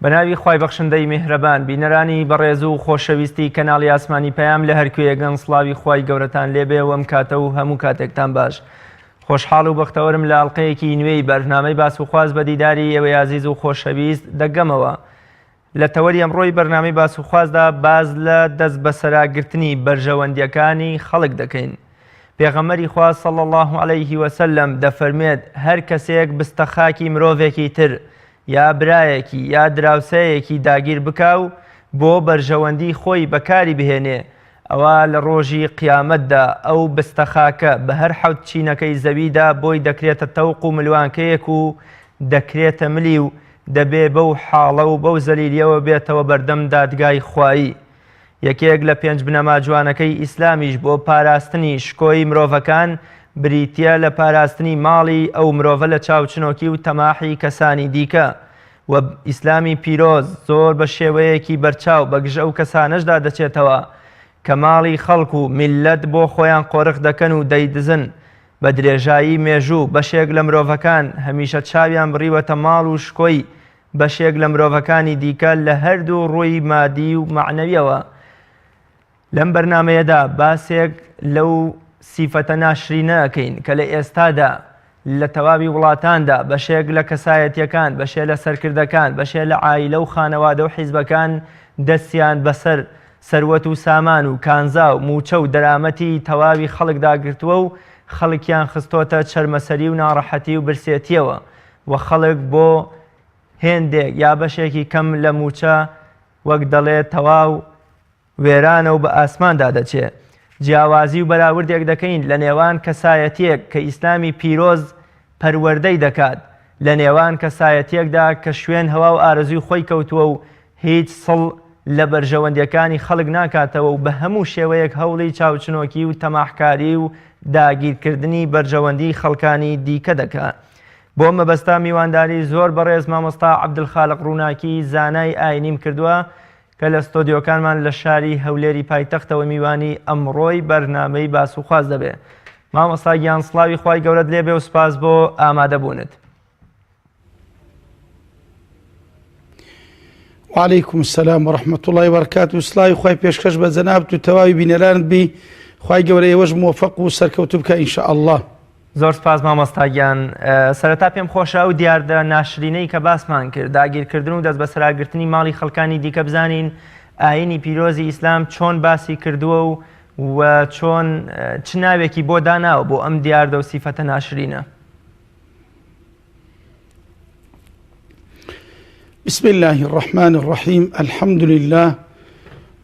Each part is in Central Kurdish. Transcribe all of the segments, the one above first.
بەناوی خوای بەخشندەی میهرەبان بینەرانی بەڕێز و خۆشەویستی کەناڵی ئاسمانی پەیام لە هەرکوێیەکن سڵاوی خوای گەورەتان لێبێ و ئەم کاتە و هەموو کاتێکتان باش خۆشحاڵ و بەختەوەرم لە ئەڵلقەیەکی نوێی بەرنامەی باس و خواز بە دیداری ئێوەی ئازیز و خۆشەویست دەگەمەوە لە تەوەری ئەمڕۆی بەرنامەی باس و خوازدا باس لە دەست بەسەراگرتنی بەرژەوەندیەکانی خەڵک دەکەین. پێغەمبەری خوا صلی اللە علیه وسلم دەفەرموێت هەر کەسێک بستە خاکی مرۆڤێکی تر یا برایەکی یا دراوسێیەکی داگیر بکا و بۆ بەرژەوەندی خۆی بەکاری بهێنێ ئەوا لە ڕۆژی قیامەتدا ئەو بستە خاکە بە هەر حەوت چینەکەی زەویدا بۆی دەکرێتە تەوق و ملوانکەیەک و دەکرێتە ملی و دەبێ بەو حاڵە و بەو زەلیلیەوە بێتەوە بەردەم دادگای خوایی. یەکێک لە پێنج بنەما جوانەکەی ئیسلامیش بۆ پاراستنی شکۆی مرۆڤەکان بریتیە لە پاراستنی ماڵی ئەو مرۆڤە لە چاوچنۆکی و تەماحی کەسانی دیکە و ئیسلامی پیرۆز زۆر بە شێوەیەکی بەرچاو بەگژ ئەو کەسانەشدا دەچێتەوە کە ماڵی خەڵک و میللەت بۆ خۆیان قۆرخ دەکەن و دەیدزن بە درێژایی مێژوو بەشێک لە مرۆڤەکان هەمیشە چاویان بڕیوەتە ماڵ و شکۆی بەشێک لە مرۆڤەکانی دیکە لە هەردوو ڕووی مادی و مەعنەویەوە. لەم بەرنامەیەدا باسێک لەو سیفەتە ناشرینە ئەکەین کە لە ئێستادا لە تەواوی وڵاتاندا بەشێک لە کەسایەتیەکان، بەشێ لە سەرکردەکان، بەشێ لە عایلە و خانەوادە و حیزبەکان دەستیان بەسەر سەروەت و سامان و کانزا و مووچە و دەرامەتی تەواوی خەڵکدا گرتووە و خەڵکیان خستۆتە چەرمەسەری و ناڕەحەتی و برسێتیەوە و خەڵک بۆ هێندێک یا بەشێکی کەم لە مووچە وەک دەڵێ تەواو وێرانە و بە ئاسماندا دەچێ. جیاوازی و بەراوردێک دەکەین لە نێوان کەسایەتیەک کە ئیسلامی پیرۆز پەروەردەی دەکات لە نێوان کەسایەتیەکدا کە شوێن هەوا و ئارەزووی خۆی کەوتووە و هیچ سڵ لە بەرژەوەندیەکانی خەڵک ناکاتەوە و بە هەموو شێوەیەک هەوڵی چاوچنۆکی و تەماحکاری و داگیرکردنی بەرژەوەندی خەڵکانی دیکە دەکا. بۆ مەبەستە میوانداری زۆر بەڕێز مامۆستا عەبدولخالق ڕووناکی زانای ئاینیم کردووە کە لە ستۆدیۆکانمان لە شاری هەولێری پایتەختەوە میوانی ئەمڕۆی بەرنامەی باس و خواست دەبێ. مامۆستا گیان سڵاوی خوای گەورەت لێبێ و سپاس بۆ ئامادەبوونت. وعلیکم السلام ورحمة الله وبرکاته سڵاوی خوای پێشکەش بە جەنابت و تەواوی بینەرانت بی خوای گەورە ئێوەش مۆفەق و سەرکەوتوو بکە ان شاء الله. زۆر سپاس مامۆستا گیان سەرەتا پێم خۆشە ئەو دیاردە ناشرینەی کە باسمان کرد داگیرکردن و دەستبەسەراگرتنی ماڵی خەڵکانی دیکە بزانین ئاینی پیرۆزی ئیسلام چۆن باسی کردووە و و چۆن چ ناوێکی بۆ داناوە بۆ ئەم دیاردە و سیفەتە ناشرینە. بسم الله الرحمن الرحيم الحمد لله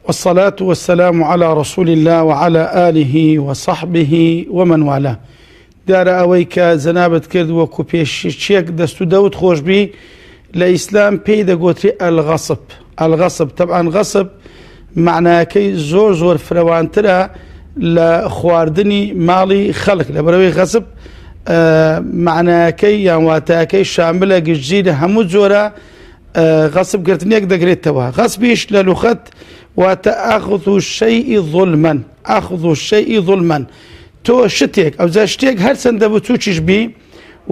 والصلاة والسلام على رسول الله وعلى آله وصحبه ومن والاه دیارە ئەوەی کە جەنابت کرد وەکو پێشچێک دەست و دەوت خۆشببی لە ئیسلام پێی دەگوتری ئەلغەسب ئەلغەسب تەبان غەسب معناکەی زۆر زۆر فرەوانترە لە خواردنی ماڵی خەڵک لە بەرەوەی غەسب معناکەی یان واتاکەی شاملە گشتگیر لە هەموو جۆرە غەسب گرتنێک دەگرێتەوە غەسبیش لە لوخەت واتە ئەخذ الشيء ظلما ئەخذ الشيء ظلما تۆ شتێک ئەوجا شتێک هەرچەندە بچووکیش بی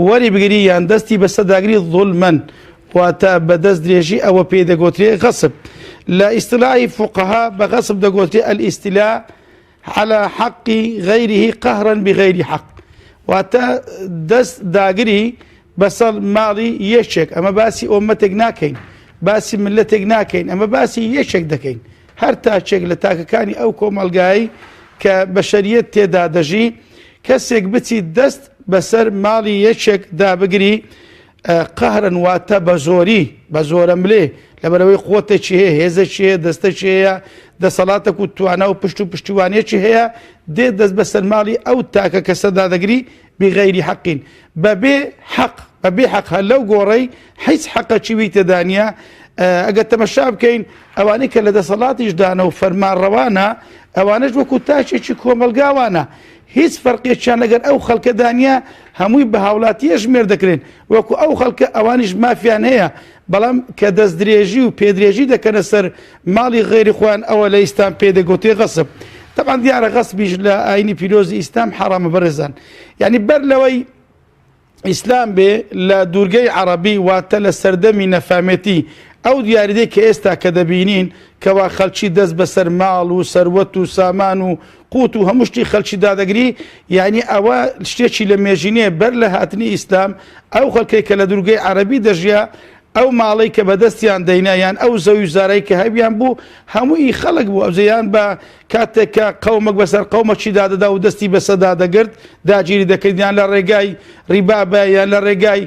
وەری بگری یان دەستی بەسەداگری ظلما واتە بە دەست درێژی ئەوە پێی دەگۆترێ غەسب لە ئیستلاحی فقها بە غەسب دەگۆترێ الاستیلاء على حق غیره قهرا بغیر حق واتە دەست داگری بەسەر ماڵی یەکێک ئەمە باسی ئۆمەتێک ناکەین باسی ملەتێک ناکەین ئەمە باسی یەکێک دەکەین هەر تاکێک لە تاکەکانی ئەو کۆمەڵگای کە بەشەریەت تێدا دەژی کەسێک بچی دەست بەسەر ماڵی یەکێک دابگری قەهرن واتە بە زۆری بە زۆرەملێ لەبەرەوەی قوتێکی هەیە هێزێکی هەیە دەستێکی هەیە دەسەڵاتێک و توانا و پشت و پشتیوانیەکی هەیە دێ دەست بەسەر ماڵی ئەو تاکە کەسە دادەگری بغەیری حەقین بەبێ حەق بەبێ حەق هەر لەو گۆڕەی هیچ حەقەکی وی تێدا نییە ئەگەر تەمەشا بکەین ئەوانەی کە لە دەسەڵاتیش دانە و فەرمانڕەوانە ئەوانەش وەکو تاکێکی کۆمەڵگاوانە هیچ فەرقێکیان لەگەر ئەو خەڵکەدا نییە هەمووی بە هاوڵاتی ئەژمێر دەکرێن وەکو ئەو خەڵکە ئەوانیش مافیان هەیە بەڵام کە دەستدرێژی و پێدرێژی دەکەنە سەر ماڵی غەیری خۆیان ئەوە لە ئیسلام پێ دەگوترێ غەسب تەبعەن دیارە غەسبیش لە ئاینی پیرۆزی ئیسلام حەرامە بەڕێزان یعنی بەر لەوەی ئیسلام بێ لە دوورگەی عەڕەبی واتە لە سەردەمی نەفامێتی. ئەو دیاریدەی کە ئێستا کە دەبینین کەوا خەلکی دەست بەسەر ماڵ و سەروەت و سامان و قوت و هەموو شتی خەلکی دادەگری یعنی ئەوە شتێکی لە مێژینەیە بەر لە هاتنی ئیسلام ئەو خەلکەی کە لە دوورگەی عەرەبی دەژیا ئەو ماڵەی کە بەدەستیان دەینا یان ئەو زەوی و زارای کە هەبیان بوو هەموو ئی خەڵک بوو ئەوجە یان بە کاتێک کە قەومەک بەسەر قەومەکی دادەدا و دەستی بەسەدا دەگرت داگیری دەکرد یان لە ڕێگای ڕیبا بە یان لە ڕێگای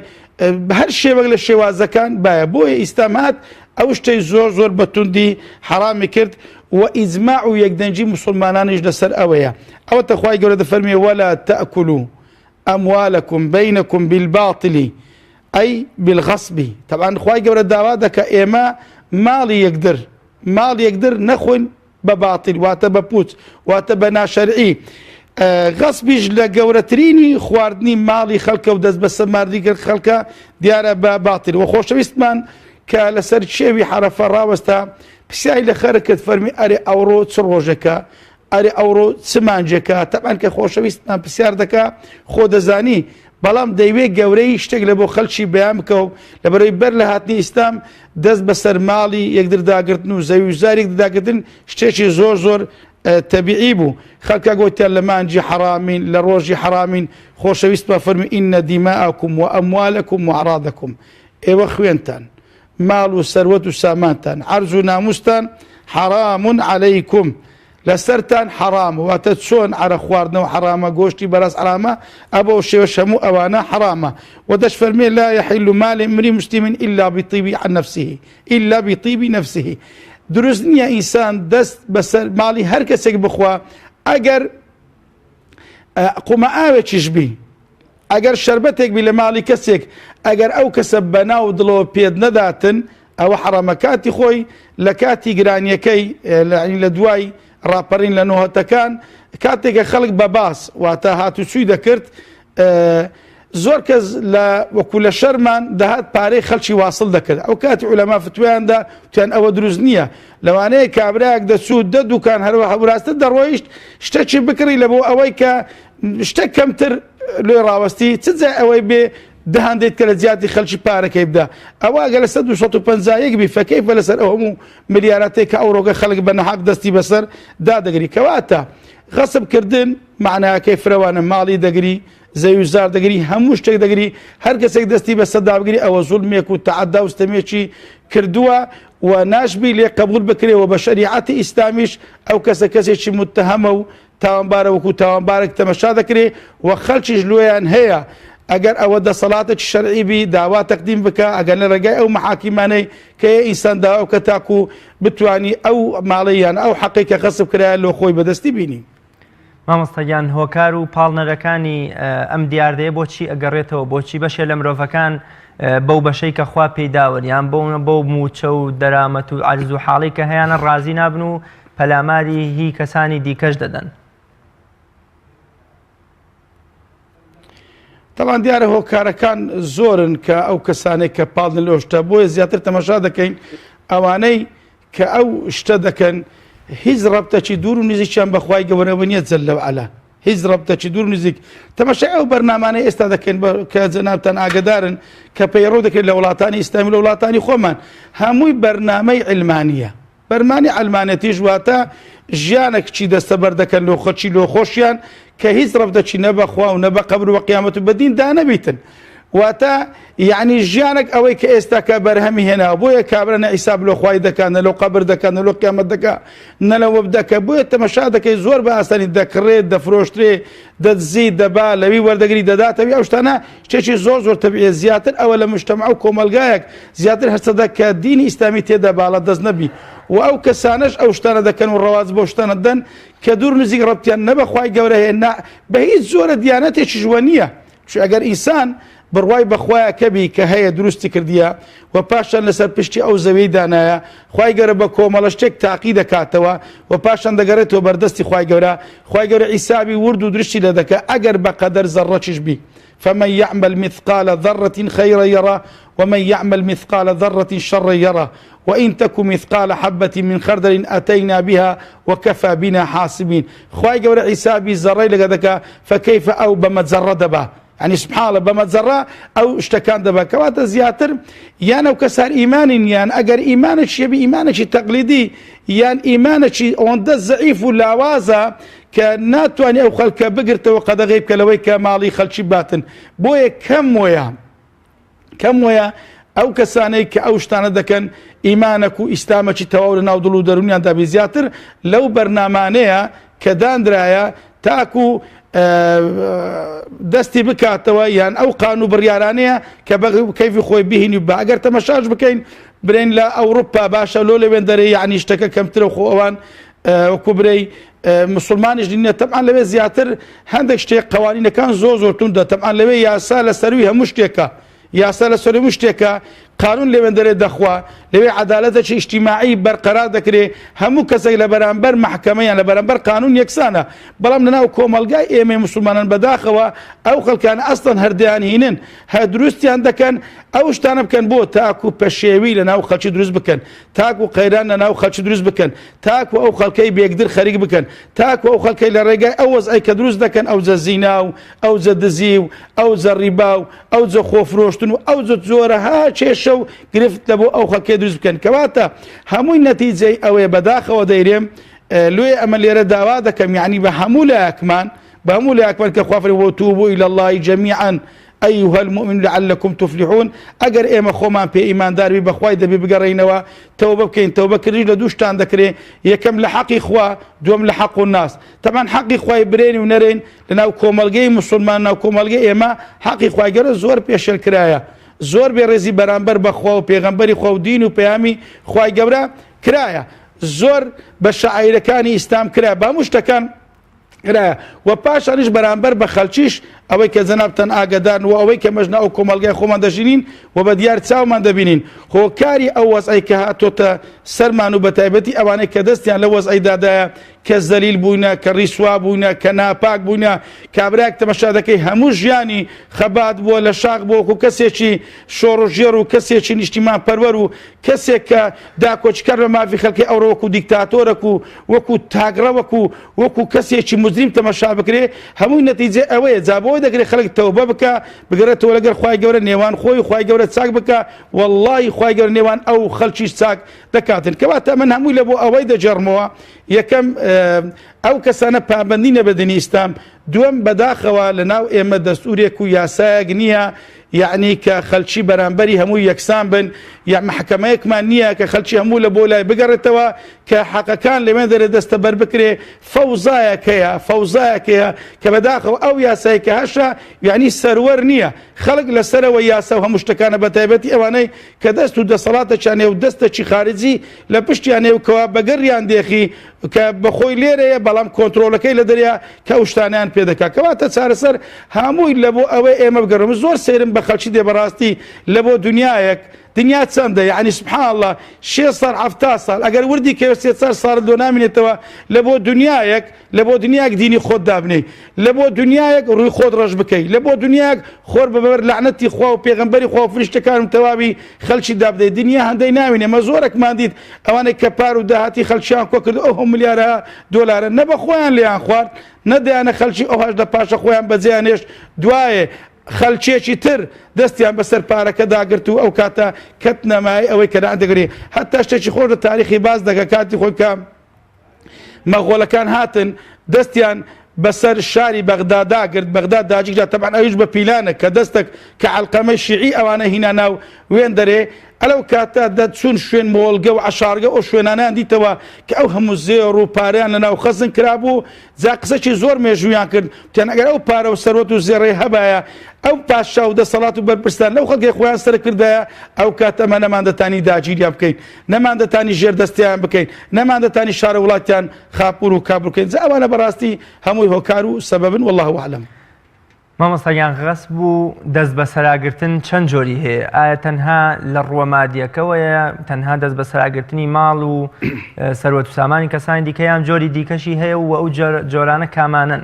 هەر شێوەک لە شێوازەکان بایە بۆیە ئیسلام هات ئەو شتەی زۆر زۆر بە توندی حەرامی کرد و ئیجماع و یەکدەنگی مسلمانانیش لەسەر ئەوەیە ئەوە تەخوای گەورە دەفەرمێ ولا تأکلوا اموالکم بینکم بالباطل ای بالغصب تەبعەن خوای گەورە داوا دەکا ئێمە ماڵی یەکدر ماڵ یەکدر نەخۆین بە باتیل واتە بە پوچ واتە بە ناشەرعی غەسبیش لە گەورەترینی خواردنی ماڵی خەڵکە و دەست بەسە ماردی کرد خەڵکە دیارە بە باتیل و خۆشەویستمان کە لەسەر کێوی حەرەفە ڕاوەستا پرسیاری لە خەرک کرد فەرمی ئەرێ ئەوڕۆ چ ڕۆژێکە ئەرێ ئەوڕۆ چ مانجێکە تەبعەن کە خۆشەویستمان پرسیار دەکا خۆ دەزانی بەڵام دەیوێ گەورەی شتێک لە بۆ خەلکی بەیان بکە و لەبەرەوەی بەر لە هاتنی ئیسلام دەست بەسەر ماڵی یەکتر داگرتن و زەوی و زاری یەکتر داگرتن شتێکی زۆر زۆر تەبیعی بوو خەلکە گۆتیان لە مانجی حەرامین لە ڕۆژی حەرامین خۆشەویستمان فەرمی ئینە دیماءکم و ئەموالکم و ئەعراضکم ئێوە خوێنتان ماڵ و سەروەت و سامانتان عەرز و ناموستان حرام علیکم لەسەرتان حەرامە واتە چۆن عەرەق خواردنەوە حەرامە گۆشتی بەراز حەرامە ئەبەو شێوەش هەموو ئەوانە حەرامە وە دەشفەرمێ لا یحل مال امرئ مسلم الا بطیب عن نفسه الا بطیب نفسه دروست نییە ئینسان دەست بەسەر ماڵی هەر کەسێک بخوا ئەگەر قومە ئاوێکیش بی ئەگەر شەربەتێک بی لە ماڵی کەسێک ئەگەر ئەو کەسە بەناو دڵەوە پێت نەداتن ئەوە حەڕامە کاتی خۆی لە کاتی گرانیەکەی لە دوای ڕاپەڕین لە نۆهەتەکان کاتێکە خەڵک بە باس واتە هاتوچوی دەکرد زۆر کەس لە وەکو لە شەرمان دەهات پارەی خەلکی واسڵ دەکرد ئەو کاتی عولەما فتویاندا وتیان ئەوە دروست نییە لەوانەیە کابرایەک دەچوو دە دوکان هەروە هەوراستە دەڕۆیشت شتەکی بکڕی لە بۆ ئەوەی کە شتە کەمتر لێ ڕاوەستی چ جای ئەوەی بێ دەهاندێت کە لە جیاتی خەلکی پارەکەی بدا ئەوە ئەگەر لەسەر 251 بی فەکەیفە لەسەر ئەو هەموو ملیاراتێک کە ئەوڕۆکە خەڵک بە نەحەق دەستی بەسەر دادەگری کەواتە غەسب کردن معناکەی فرەوانە ماڵی دەگری زەوی زار دەگری هەموو شتێک دەگری هەر کەسێک دەستی بەسەر دابگری ئەوە زوڵمێک و تەعەدا و ستەمێکی کردووە و ناشبی لێ قبول بکرێ و بە شەریعەتی ئیسلامیش ئەو کەسە کەسێکی متهەمە و تاوانبارە وەکو تاوانبارێک تەمەشا دەکرێ و خەلکیش لۆیان هەیە ئەگەر ئەوە دەسەڵاتێکی شەرعی بی داوا تەقدیم بکە ئەگەر لە ڕێگای ئەو مەحاکیمانەی کە هەیە ئینسان داوا بکە تاکو بتوانی ئەو ماڵەی یان ئەو حەقەی کە غەسب کرایە لۆ خۆی بەدەستی بینی. مامۆستا گیان هۆکار و پاڵنەرەکانی ئەم دیاردەیە بۆچی ئەگەڕێتەوە بۆچی بەشێ لە مرۆڤەکان بەو بەشەی کە خوا پێی داون یان بەو بەو موچە و دەرامەت و عەرز و حاڵی کە هەیانە ڕازی نابن و پەلاماری هی کەسانی دیکەش دەدەن. تەبان دیارە هۆکارەکان زۆرن کە ئەو کەسانێک کە پاڵن لەو شتە بۆیە زیاتر تەمەشا دەکەین ئەوانەی کە ئەو شتە دەکەن هیچ ڕەبتەکی دوور و نزیکیان بەخوای گەورەوە نییە جل وعلا هیچ ڕەبتەکی دوور نزیک تەمەشای ئەو بەرنامانەی ئێستا دەکەین کە جەنابتان ئاگدارن کە پەیڕەو دەکرێت لە وڵاتانی ئیسلامی لە وڵاتانی خۆمان هەمووی بەرنامەی علمانیە بەرمانی عەلمانێتیش واتە ژیانە کچی دەستەبەر دەکەن لۆ خەلکی لۆ خۆشیان کە هیچ ڕەبتەکی نە بە خوا و نە بە قەبر و قیامەت و بە دین دانەبیتن واتە یعنی ژیانێک ئەوەی کە ئێستا کە بەرهەمی هێناوە بۆیە کابرا نە حیساب لۆ خوای دەکا نە لۆ قەبر دەکا نە لۆ قیامەت دەکا نە لەوە دەکە بۆیە تەمەشا دەکەی زۆر بە ئاسانی دەکڕێت دەفرۆشترێ دەدزی دەبا لەوی وەردەگری دەداتەوی ئەو شتانە شتێکی زۆر زۆر تەبیعیە زیاتر ئەوە لە مجتەمع و کۆمەڵگایەک زیاتر هەستەدە کە دینی ئیسلامی تێدا باڵا دەست نەبی و ئەو کەسانەش ئەو شتانە دەکەن و ڕەواج بەو شتانە دەن کە دوور نزیک ڕەبتیان نە بە خوای گەورە هەیە نە بە هیچ جۆرە دیانەتێکیش وە نییە چون ئەگەر ئینسان بڕوای بە خوایەکە بی کە هەیە دروستی کردیە و پاشان لەسەر پشتی ئەو زەویەی دانایە خوای گەورە بە کۆمەڵە شتێک تاقی دەکاتەوە و پاشان دەگەڕێتەوە بەردەستی خوای گەورە خوای گەورە عیسابی ورد و درشتی لێ دەکا ئەگەر بە قەدەر زەڕەکیش بی فمن يعمل مثقال ذرة خيرا يره ومن يعمل مثقال ذرة شرا يره وإن تك مثقال حبة من خردل أتينا بها وكفى بنا حاسبين خوای گەورە عیسابی زەڕەی لەگە دەکا فكيف ئەو بە مەجەڕە دەبا. ینی سبحان اللە بە مەجەڕە ئەو شتەکان دەبا کەواتە زیاتر یان ئەو کەسار ئیمانی نیان ئەگەر ئیمانێکی هەبی ئیمانێکی تەقلیدی یان ئیمانێکی ئەوەندە زەعیف و لاوازە کە ناتوانانی ئەو خەڵکە بگرتەوە قەدەغەی بکە لەوەی کە ماڵی خەڵکی باتن بۆیە کەم وەیە کەم وەیە ئەو کەسانەی کە ئەو شتانە دەکەن ئیمانەک و ئیسلامەکی تەواو لە ناو دڵ و دەرونیاندا بێ زیاتر لەو بەرنامانەیە کە دانرایە تاکو دەستی بکاتەوە یان ئەو قانون و بڕیارانەیە کە بە کەیفی خۆی بهینی بە ئەگەر تەمەشاش بکەین برێن لە ئەوروپا باشە لۆ لەوێن دەرێ یعنی شتەکە کەمترە خۆ ئەوان وەکو برێی مسلمانیش نینە تەبعەن لەوێ زیاتر هەندێک شتێک قوانینەکان زۆر زۆر توندە تەبعەن لەوێ یاسا لە سەروی هەموو شتێکە یاسا لە سەروی هەموو شتێکە قانون لەوێندەرێ دەخوا لەوێ عەدالەتێکی ئیجتیماعی بەرقەرار دەکرێ هەموو کەسێک لە بەرامبەر مەحکەمە یان لە بەرامبەر قانون یەکسانە بەڵام لەناو کۆمەڵگای ئێمەی مسلمانان بەداخەوە ئەو خەڵکانە ئەسڵەن هەر دەیانهینن هەر دروستیان دەکەن ئەو شتانە بکەن بۆ تاکو پەشێوی لە ناو خەڵکی دروست بکەن تاکو قەیران لە ناو خەڵکی دروست بکەن تاکو ئەو خەڵکەی بێگدر خەریک بکەن تاکو ئەو خەڵکەی لە ڕێگای ئەو وەزعەی کە دروست دەکەن ئەوجە زینا و ئەوجە دزی و ئەوجە ڕیبا و ئەوجە خۆفرۆشتن و ئەوجە جۆرەها کێشە و گرفت لە بۆ ئەو خەڵکەی دروست بکەن کەواتە هەمووی نەتیجەی ئەوەیە بەداخەوە دەیرێم لۆیە ئەمە لێرە داوا دەکەم یعنی بە هەموو لایەکمان بە هەموو لایەکمان کە خوا فەرمی وتوبوا الی اللە جمیعا ایها المؤمنون لعلکم تفلحون ئەگەر ئێمە خۆمان پێ ئیماندار بی بەخوای دەبی بگەڕێینەوە تەوبە بکەین تەوبە کردنیش لە دوو شتان دەکرێ یەکەم لە حەقی خوا دووەم لە حەق الناس تەبعەن حەقی خوای برێن و نەرێن لەناو کۆمەڵگەی مسلمان ناو کۆمەڵگەی ئێمە حەقی خوای گەورە زۆر پێشێل کرایە زۆر بێڕێزی بەرامبەر بە خوا و پێغەمبەری خوا و دین و پەیامی خوای گەورە کرایە زۆر بە شەعایرەکانی ئیسلام کرا بە هەموو شتەکان کرایە و پاشانیش بەرامبەر بە خەلکیش ئەوەی کە جەنابتان ئاگەدارن و ئەوەی کە مەژنە ئەو کۆمەڵگای خۆمان دەژینین و بە دیار چاومان دەبینین هۆکاری ئەو وەزعەی کە هاتۆتە سەرمان و بەتایبەتی ئەوانەی کە دەستیان لە وەزعی دادایە کە زەلیل بووینە کە ڕیسوا بووینە کە ناپاک بووینە کابراک تەمەشا دەکەی هەموو ژیانی خەبات بووە لە شاخ بووە وەکو کەسێکی شۆڕشگێڕ و کەسێکی نیشتیمان پەروەر و کەسێک کە داکۆکیکار لە مافی خەڵکی ئەوڕۆ وەکو دیکتاتۆرەک و وەکو تاکڕەوەک و وەکو کەسێکی موجریم تەمەشا بکرێ هەمووی نەتیجەی ئەوەیە جا بۆی دەکرێ خەڵک تەوبە بکا بگەڕێتەوە لەگەڵ خوای گەورە نێوان خۆی و خوای گەورە چاک بکا وەڵڵاهی خوای گەورە نێوان ئەو خەڵکیش چاک دەکاتن کەواتە من هەمووی لە بۆ ئەوەی دەگێڕمەوە یەکەم ئەو کەسانە پابەندی نە بە دینی ئیسلام دووەم بەداخەوە لە ناو ئێمە دەستورێک و یاسایەک نییە یەعنی کە خەلکی بەرامبەری هەموو یەکسان بن یا مەحکەمەیەکمان نییە کە خەلکی هەموو لە بۆ لای بگەڕێتەوە کە حەقەکان لەوێن دەرێ دەستە بەر بکرێ فەوزایەک هەیە فەوزایەک هەیە کە بەداخەوە ئەو یاسای کە هەشە یعنی سەروەر نییە خەڵک لەسەرەوە یاسا و هەموو شتەکانە بە تایبەتی ئەوانەی کە دەست و دەسەڵاتەکیان هەیە و دەستەکی خارجی لە پشتیان هەیە و کەوا بەگەڕیان دێخی کە بەخۆی لێرەیە بەڵام کۆنترۆڵەکەی لە دەریا کە ئەو شتانیان پێ دەکات کەواتە چارەسەر هەمووی لە بۆ ئەوەی ئێمە بگەڕم زۆر سەیرم بە خەڵکی دێ بەڕاستی لە بۆ دنیایەک دنیا چەندە یعنی سبحان الله شێ ساڵ حەفتا ساڵ ئەگەر وردی کەوێ سێ چار ساڵت لۆ نامینێتەوە لە بۆ دنیایەک لە بۆ دنیایەک دینی خۆت دابنێی لە بۆ دنیایەک ڕووی خۆت ڕەش بکەی لە بۆ دنیایەک خۆر بە بەر لەعنەتی خوا و پێغەمبەری خوا و فریشتەکان و تەواوی خەلکی دابدەی دنیا هەندەی ناوینێ مە زۆرەکمان دیت ئەوانەی کە پار و داهاتی خەلکیان کۆ کرد ئەو هەموو ملیارە دۆلارە نە بە خۆیان لێیان خوارد نە دەیانە خەلکی ئەوهاش لە پاشە خۆیان بەجێیان هێشت دوایێ خەلکێکی تر دەستیان بەسەر پارەکە داگرت و ئەو کاتە کەتنە مایەی ئەوەی کە لەعنەت دەگری هەتا شتێکی خۆش لە تاریخی باس دەکە کاتی خۆی کە مەغۆلەکان هاتن دەستیان بەسەر شاری بەغدا داگرت بەغدا داگیرا تەبعەن ئەویش بە پیلانە کە دەستەک کە عەلقەمەی شیعی ئەوانە هینا ناو وێندەرێ ئەلەو کاتە دەچوون شوێن مۆڵگە و عەشارگە ئەو شوێنانیان دیتەوە کە ئەو هەموو زێڕ و پارەیان لەناو خەزن کرابوو جا قسەکی زۆر مێژوویان کرد وتیان ئەگەر ئەو پارە و سەروەت و زێڕەی هەبایە ئەو پاشا و دەسەڵات و بەرپرسان لەو خەڵکەی خۆیان سەر کردایە ئەو کاتە ئەمە نەماندەتانی داگیریان بکەین نەماندەتانی ژێردەستیان بکەین نەماندەتانی شارە وڵاتیان خاپور و کابل بکەین جا ئەوانە بەڕاستی هەمووی هۆکار و سەبەبن واللە اعلم. مامۆستا گیان غەسب و دەست بەسەراگرتن چەند جۆری هەیە ئایا تەنها لە ڕووە مادیەکەوەیە تەنها دەست بەسەراگرتنی ماڵ و سەروەت و سامانی کەسانی دیکە یان جۆری دیکەشی هەیە و ئەو جۆرانە کامانەن؟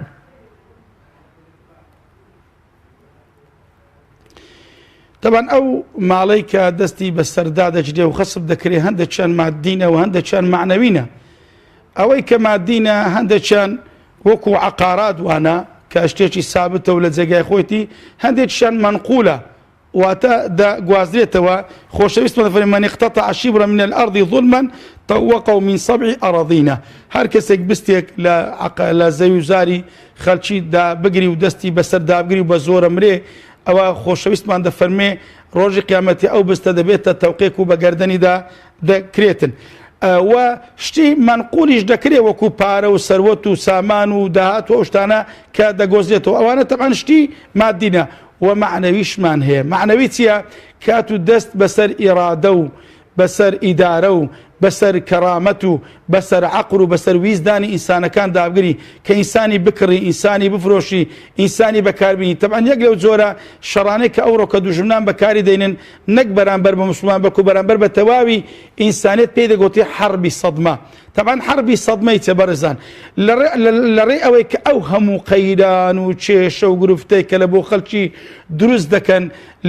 تەبعەن ئەو ماڵەی کە دەستی بەسەردا دەگرێ و خەسب دەکرێ هەندێکیان مادینە و هەندێکیان معنەوینە ئەوەی کە مادینە هەندێکیان وەکو عقارات وانە. کە شتێکی سابتە و لە جێگای خۆیتی، هەندێکیشیان مەنقولە واتە دەگوازرێتەوە، خۆشەویستمان دەفەرموێ، من اقتطع شبرا من الارض ظلما طوقه من سبع اراضین، هەر کەسێک بستێک لە لە زەوی و زاری خەلکی دا بگری و دەستی بەسەر دابگری و بە زۆرە مرێ، ئەوە خۆشەویستمان دەفەرموێ ڕۆژی قیامەتی ئەو بستە دەبێتە تەوقێک و بە گەردەنیدا دەکرێتن. و شتی مەنقولیش دەکرێ وەکو پارە و سەروەت و سامان و داهات و ئەو شتانە کە دەگۆزرێتەوە ئەوانە تەبعەن شتی مادینە و مەعنەویشمان هەیە مەعنەوی چییە کات و دەست بەسەر ئیرادە و بەسەر ئیدارە و بەسەر کەرامەت و بەسەر عەقڵ و بەسەر ویزدانی ئینسانەکان دابگری کە ئینسانی بکڕی ئینسانی بفرۆشی ئینسانی بەکاربینی تەبعەن یەک لەو جۆرە شەڕانەی کە ئەوڕۆ کە دوژمنان بەکاری دەینن نەک بەرامبەر بە موسڵمان بەکو بەرامبەر بە تەواوی ئینسانیەت پێی دەگوترێ حەربی سەدمە تەبعەن حەربی سەدمەی چە بەڕێزان لە ڕێی ئەوەی کە ئەو هەموو قەیران و کێشە و گرفتەی کە لە بۆ خەڵکی دروست دەکەن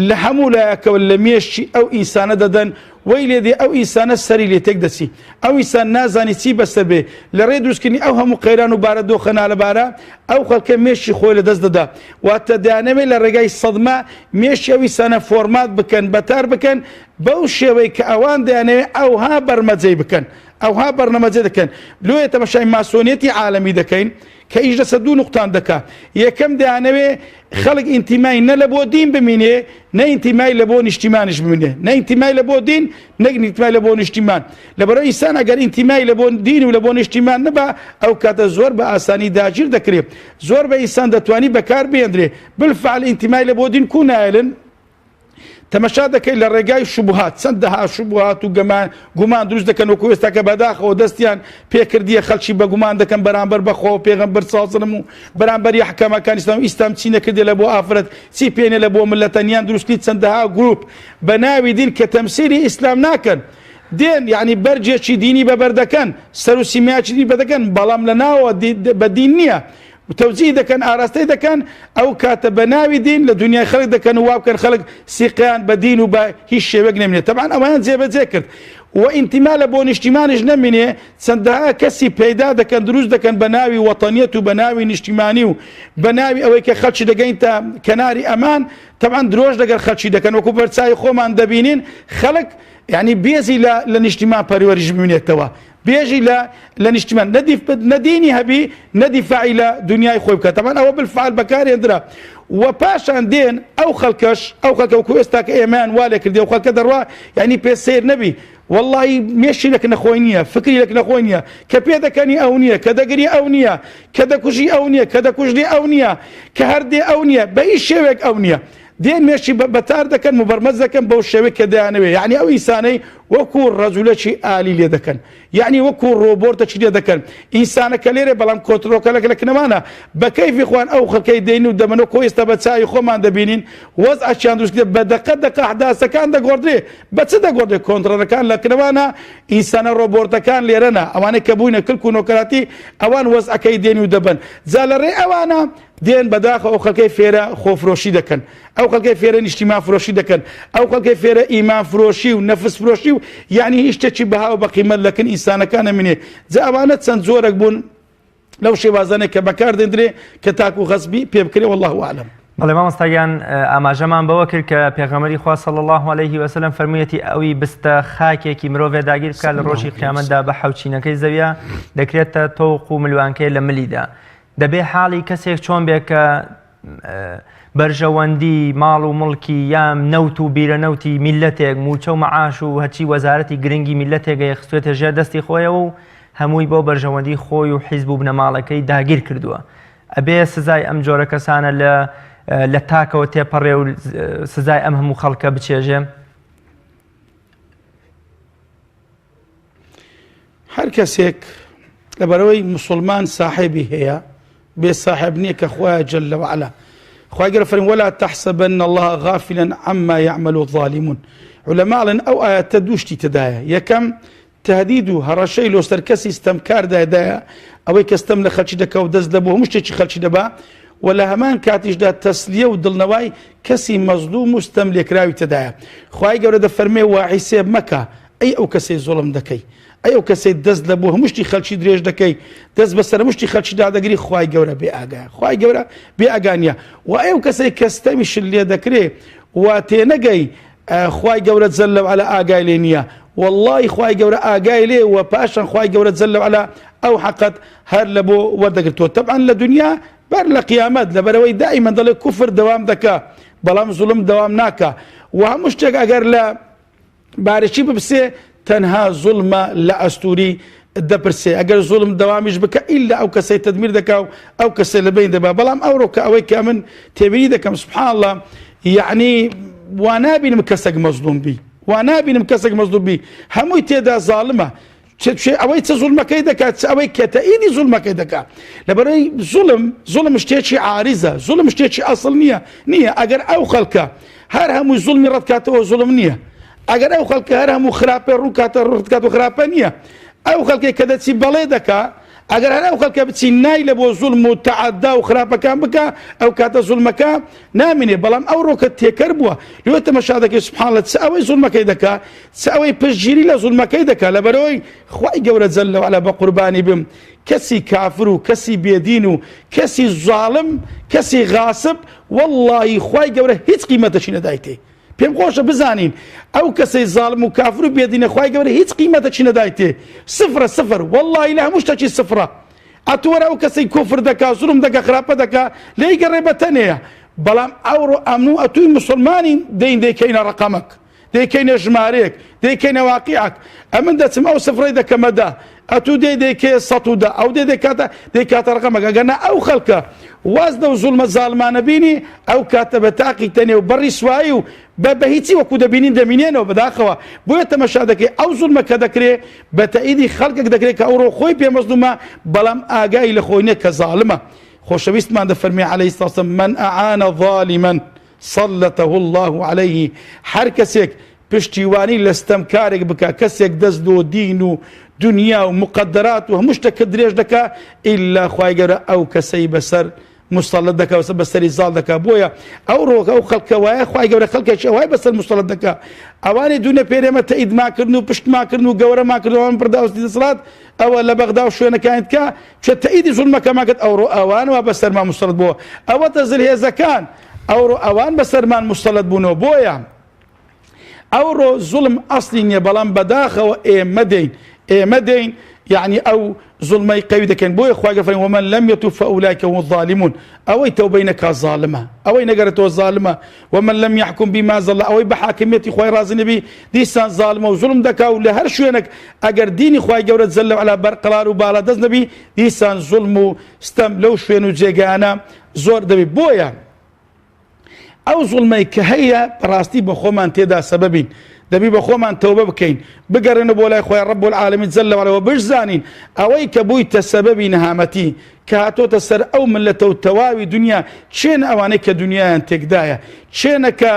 لە هەموو لایەکەوە لە مێشکی ئەو ئینسانە دەدەن وەی لێ دێ ئەو ئینسانە سەری لێ تێک دەچی ئەو ئینسان نازانی چی بەسەر بێ لە ڕێی دروستکردنی ئەو هەموو قەیران و بارەدۆخە نالەبارە ئەو خەڵکە مێشکی خۆی لە دەست دەدا واتە دەیانەوێت لە ڕێگای سەدمە مێشکی ئەو ئینسانە فۆرمات بکەن بەتار بکەن بەو شێوەی کە ئەوان دەیانەوێت ئەوها بەرمەجەی بکەن ئەوها بەرنەمەجە دەکەن لۆیە تەمەشای ماسۆنیەتی عالەمی دەکەین کە ئیش لەسەر دوو نوقتان دەکا یەکەم دەیانەوێ خەڵک ئینتیمای نە لە بۆ دین بمینێ نە ئینتیمای لە بۆ نیشتیمانیش بمینێ نە ئینتیمای لە بۆ دین نەک ئینتیمای لە بۆ نیشتیمان لەبەرئەوەی ئینسان ئەگەر ئینتیمای لە بۆ دین و لە بۆ نیشتیمان نەبا ئەو کاتە زۆر بە ئاسانی داگیر دەکرێ زۆر بە ئینسان دەتوانی بەکار بهێندرێ بالفعل ئینتیمای لە بۆ دین کو نایەلن تەمەشا دەکەی لە ڕێگای شوبهات چەندەها شوبهات و گەمان گومان دروست دەکەن وەکو ئێستا کە بەداخەوە دەستیان پێکردیە خەڵکی بە گومان دەکەن بەرامبەر بە خوا و پێغەمبەر ساڵسەلەم و بەرامبەری ئەحکامەکانی ئیسلام ئیسلام چی نەکردیە لە بۆ ئافرەت چی پێنێ لە بۆ ملەتەنیان دروستکردنی چەندەها گروپ بە ناوی دین کە تەمسیلی ئیسلام ناکەن دێن یعنی بەرجێکی دینی بەبەر دەکەن سەر و سیمیاکی دینی بەدەکەن بەڵام لە ناوە بە دین نییە تەوجیه دەکەن ئاراستەی دەکەن ئەو کاتە بە ناوی دین لە دنیای خەڵک دەکەن و وا بکەن خەڵک سیقەیان بە دین و بە هیچ شێوەیەک نەمینێت تەبعەن ئەوەیان جێبەجێ کرد و ئینتیما لە بۆ نیشتیمانیش نەمینێ چەندەها کەسی پەیدا دەکەن دروست دەکەن بە ناوی وەتەنیەت و بە ناوی نیشتیمانی و بە ناوی ئەوەی کە خەڵکی دەگەین تا کەناری ئەمان تەبعەن درۆش لەگەڵ خەڵکی دەکەن وەکو بەرچاوی خۆمان دەبینین خەڵک یعنی بێزی لە لە نیشتیمان پەروەریش بمینێتەوە بێژی لە لە نیشتیمان نە دیف نە دینی هەبی نە دیفاعی لە دنیای خۆی بکات تەبعەن ئەوە بالفعل بەکارهێندرا و پاشان دێن ئەو خەڵکەش ئەو خەڵکە وەکو ئێستا کە ئێمەیان وا لێ کردی ئەو خەڵکە دەڕوا یعنی پێ سەیر نەبی واللهی مێشی لەک نەخۆی نییە فکری لەک نەخۆی نییە کە پێ دەکەنی ئەو نییە کە دەگری ئەو نییە کە دەکوژی ئەو نییە کە دەکوژری ئەو نییە کە هەردێ ئەو نییە بە هیچ شێوێک ئەو نییە دێن مێشکی بەتار دەکەن موبەرمەج دەکەن بەو شێوەی کە دەیانەوێ یعنی ئەو ئینسانەی وەکو ڕەجولەکی ئالی لێ دەکەن یعنی وەکو ڕۆبۆرتەکی لێ دەکەن ئینسانەکە لێرە بەڵام کۆنترۆڵەکە لە کنەمانە بە کەیفی خۆیان ئەو خەڵکەی دێن و دەمەنەوە کۆ ئێستا بە چاوی خۆمان دەبینین وەزعەکیان دروست کرد بە دەقە دەقە ئەحداسەکان دەگۆڕدرێ بە چ دەگۆڕدرێ کۆنترۆڵەکان لە کنەمانە ئینسانە ڕۆبۆرتەکان لێرەنە ئەوانەی کە بووینە کلک و نۆکەراتی ئەوان وەزعەکەی دێن و دەبەن جا لە ڕێی ئەوانە دێن بەداخەوە ئەو خەڵکەی فێرە خۆفرۆشی دەکەن، ئەو خەڵکەی فێرە نیشتیمان فرۆشی دەکەن، ئەو خەڵکەی فێرە ئیمان فرۆشی و نەفس فرۆشی و یعنی هیچ شتێکی بەها و بەقیمەت لەکن ئینسانەکان نەمینێ. جا ئەوانە چەند جۆرێک بوون لەو شێوازانەی کە بەکار دێندرێ کە تاکو غەسبی پێ بکرێ واللە اعلم. بەڵێ مامۆستا گیان ئاماژەمان بەوە کرد کە پێغەمبەری خوا صلی اللە علیه وسلم فەرموویەتی ئەوی بستە خاکێکی مرۆڤێ داگیر بکات لە ڕۆژی قیامەتدا بە حەوچینەکەی زەویە دەکرێتە تۆق و ملوانکەی لە ملیدا دەبێ حاڵی کەسێک چۆن بێ کە بەرژەوەندی ماڵ و مڵکی یان نەوت و بیرە نەوتی میلەتێک موچە و مەعاش و هەرچی وەزارەتی گرنگی میلەتێک خستوێتە ژێر دەستی خۆیەوە و هەمووی بۆ بەرژەوەندی خۆی و حیزب و بنەماڵەکەی داگیر کردووە ئەبێ سزای ئەم جۆرە کەسانە لە لە تاکەوە تێپەڕێ و سزای ئەم هەموو خەڵکە بچێژێ. هەر کەسێک لەبەرەوەی مسلمان ساحێبی هەیە بێ ساحێب نییە کە خوایە جل وعلا خوای گەورە فەرمی ولا تحسبن الله غافلا عما يعمل الظالمون علماء ئەڵێن ئەو ئاەتە دوو شتی تێدایە یەکەم تهدید و هەڕەشەی لۆ سەر کەسی ستەمکاردایدایە ئەوەی کە ستەم لە خەلکی دەکا و دەست لە بۆ هەموو شتێکی خەلکی دەبا و لە هەمان کاتیشدا تەسلیە و دڵنەوای کەسی مەزلوم و ستەم لێکراوی تێدایە خوای گەورە دەفەرمێ وا حیسێب مەکە ئەی ئەو کەسەی زوڵم دەکەی. ئەی ئەو کەسەی دەست لە بۆ هەموو شتی خەلکی درێژ دەکەی دەست بەسەر هەموو شتی خەلکی دادەگری خوای گەورە بێ ئاگایە خوای گەورە بێ ئاگا نییە و ئەی ئەو کەسەی کە ستەمیشت لێ دەکرێ و تێنەگەی خوای گەورە جل وعلا ئاگای لێ نییە واللهی خوای گەورە ئاگای لێ و پاشان خوای گەورە جل وعلا ئەو حەقەت هەر لە بۆ وەردەگرتووە تەبعەن لە دنیا بەر لە قیامەت لەبەرەوەی دائیمەن دەڵێ کوفر دەوام دەکا بەڵام زوڵم دەوام ناکا و هەموو شتێک ئەگەر لە بارێکی بپسێ تەنها زوڵمە لە ئەستوری دەپرسێ ئەگەر زوڵم دەوامیش بکە ئیلا ئەو کەسەی تەدمیر دەکا و ئەو کەسەی لە بین دەبا بەڵام ئەوڕۆ کە ئەوەی کە من تێبینی دەکەم سبحان الله یعنی وا نابینم کەسێک مەزلوم بی وا نابینم کەسێک مەزلوم بی هەمووی تێدا زاڵمە ئەوەی چ زوڵمەکەی دەکات چ ئەوەی کە تەئیدی زوڵمەکەی دەکات لەبەرەی زوڵم زوڵم شتێکی عاریزە زوڵم شتێکی ئەسڵ نییە نییە ئەگەر ئەو خەڵکە هەر هەمووی زوڵمی ڕەتکاتەوە زوڵم نییە ئەگەر ئەو خەڵکە هەر هەموو خراپە ڕووکاتە ڕوتکات و خراپە نییە ئەو خەڵکێک کە دەچی بەڵێ دەکا ئەگەر هەر ئەو خەڵکە بچی نای لە بۆ زوڵم و تەعەدا و خراپەکان بکە ئەو کاتە زوڵمەکە نامینێ بەڵام ئەو ڕۆکە تێکەر بووە لێ تەمەشا دەکەی سبحان الله چ ئەوەی زوڵمەکەی دەکا چ ئەوەی پشتگیری لە زوڵمەکەی دەکا لەبەرەوەی خوای گەورە جل وعلا بە قوربانی بم کەسی کافر و کەسی بێدین و کەسی زاڵم کەسی غاسب واللهی خوای گەورە هیچ قیمەتەشی نەدایتێ پێم خۆشە بزانین ئەو کەسەی زاڵم و کافر و بێدینە خوای گەورە هیچ قیمەتەکی نەدایتێ سفرە سفر واللهی لە هەموو شتەکی سفرە ئەتوەرە ئەو کەسەی کوفر دەکا زوڵم دەکا خراپە دەکا لێی گەڕێ بە تەنێیە بەڵام ئەوڕۆ ئەمن و ئەتووی مسلمانین دەین دەیکەینە ڕەقەمەک دەیکەینە ژمارەیەک دەیکەینە واقیعەک ئەمن دەچم ئەو سفرەی دەکەمە دە ئەتوو دێ دەیکەیە 110 ئەو دێ دەکاتە دەیکاتە ڕەقەمەک ئەگەر نا ئەو خەڵکە واز لەو زوڵمە زاڵمانە بینی ئەو کاتە بە تاقی تەنێ و بە ڕیسوایی و بە بە هیچی وەکو دەبینین دەمینێنەوە بەداخەوە بۆیە تەمەشا دەکەی ئەو زوڵمە کە دەکرێ بە تەئیدی خەڵکێک دەکرێت کە ئەوڕۆ خۆی پێ مەزلومە بەڵام ئاگای لە خۆی نیە کە زاڵمە خۆشەویستمان دەفەرمێ عەلەیهی الصلاة والسلام من اعان ظالما سلطه اللە علیه هەر کەسێک پشتیوانی لە ستەمکارێک بکا کەسێک دەست لۆ دین و دنیا و مقدرات و هەموو شتەکە درێژ دەکا ئیلا خوای گەورە ئەو کەسەی بەسەر مسلط دەکا و بەسەری زاڵ دەکا بۆیە ئەو ڕۆکە ئەو خەڵکە وایە خوای گەورە خەڵکێکی ئەوای بەسەر مسلط دەکا ئەوانی دوونە پێرێمە تەئیدماکردن و پشتماکردن و گەورەماکردن ئەوان پرداوستی دەسەڵات ئەوە لە بەغدا و شوێنەکانی تکا چە تەئیدی زوڵمەکەمان کرد ئەوڕۆ ئەوان وا بەسەرمان مسلط بووە ئەوەتە زلهێزەکان ئەوڕۆ ئەوان بەسەرمان موسەلەت بوونەوە بۆیە ئەوڕۆ زوڵم ئەسلی نییە بەڵام بەداخەوە ئێمە دێین ئێمە دێین یعنی ئەو زوڵمەی قەوی دەکەین بۆیە خوای گەورە فەرمی ومن لم يتوب فأولئك هم الظالمون ئەوەی تەوبەی نەکا زاڵمە ئەوەی نەگەرێتەوە زاڵمە ومن لم يحكم بما أنزل الله ئەوەی بە حاکمیەتی خوای ڕازی نەبی دیسان زاڵمە و زوڵم دەکا و لە هەر شوێنێک ئەگەر دینی خوای گەورە جل وعلا بەرقەرار و باڵادەست نەبی دیسان زوڵم و ستەم لەو شوێن و جێگایانە زۆر دەبی بۆیە ئەو زوڵمەی کە هەیە بەڕاستی بە خۆمان تێدا سەبەبین دەبی بە خۆمان تەوبە بکەین بگەڕێنە بۆ لای خۆی ڕب العالمین جل وعلا و بشزانین ئەوەی کە بوویتە سەبەبی نەهامەتی کە هاتۆتە سەر ئەو ملەتە و تەواوی دنیا چێن ئەوانەی کە دنیایان تێکدایە چێنە کە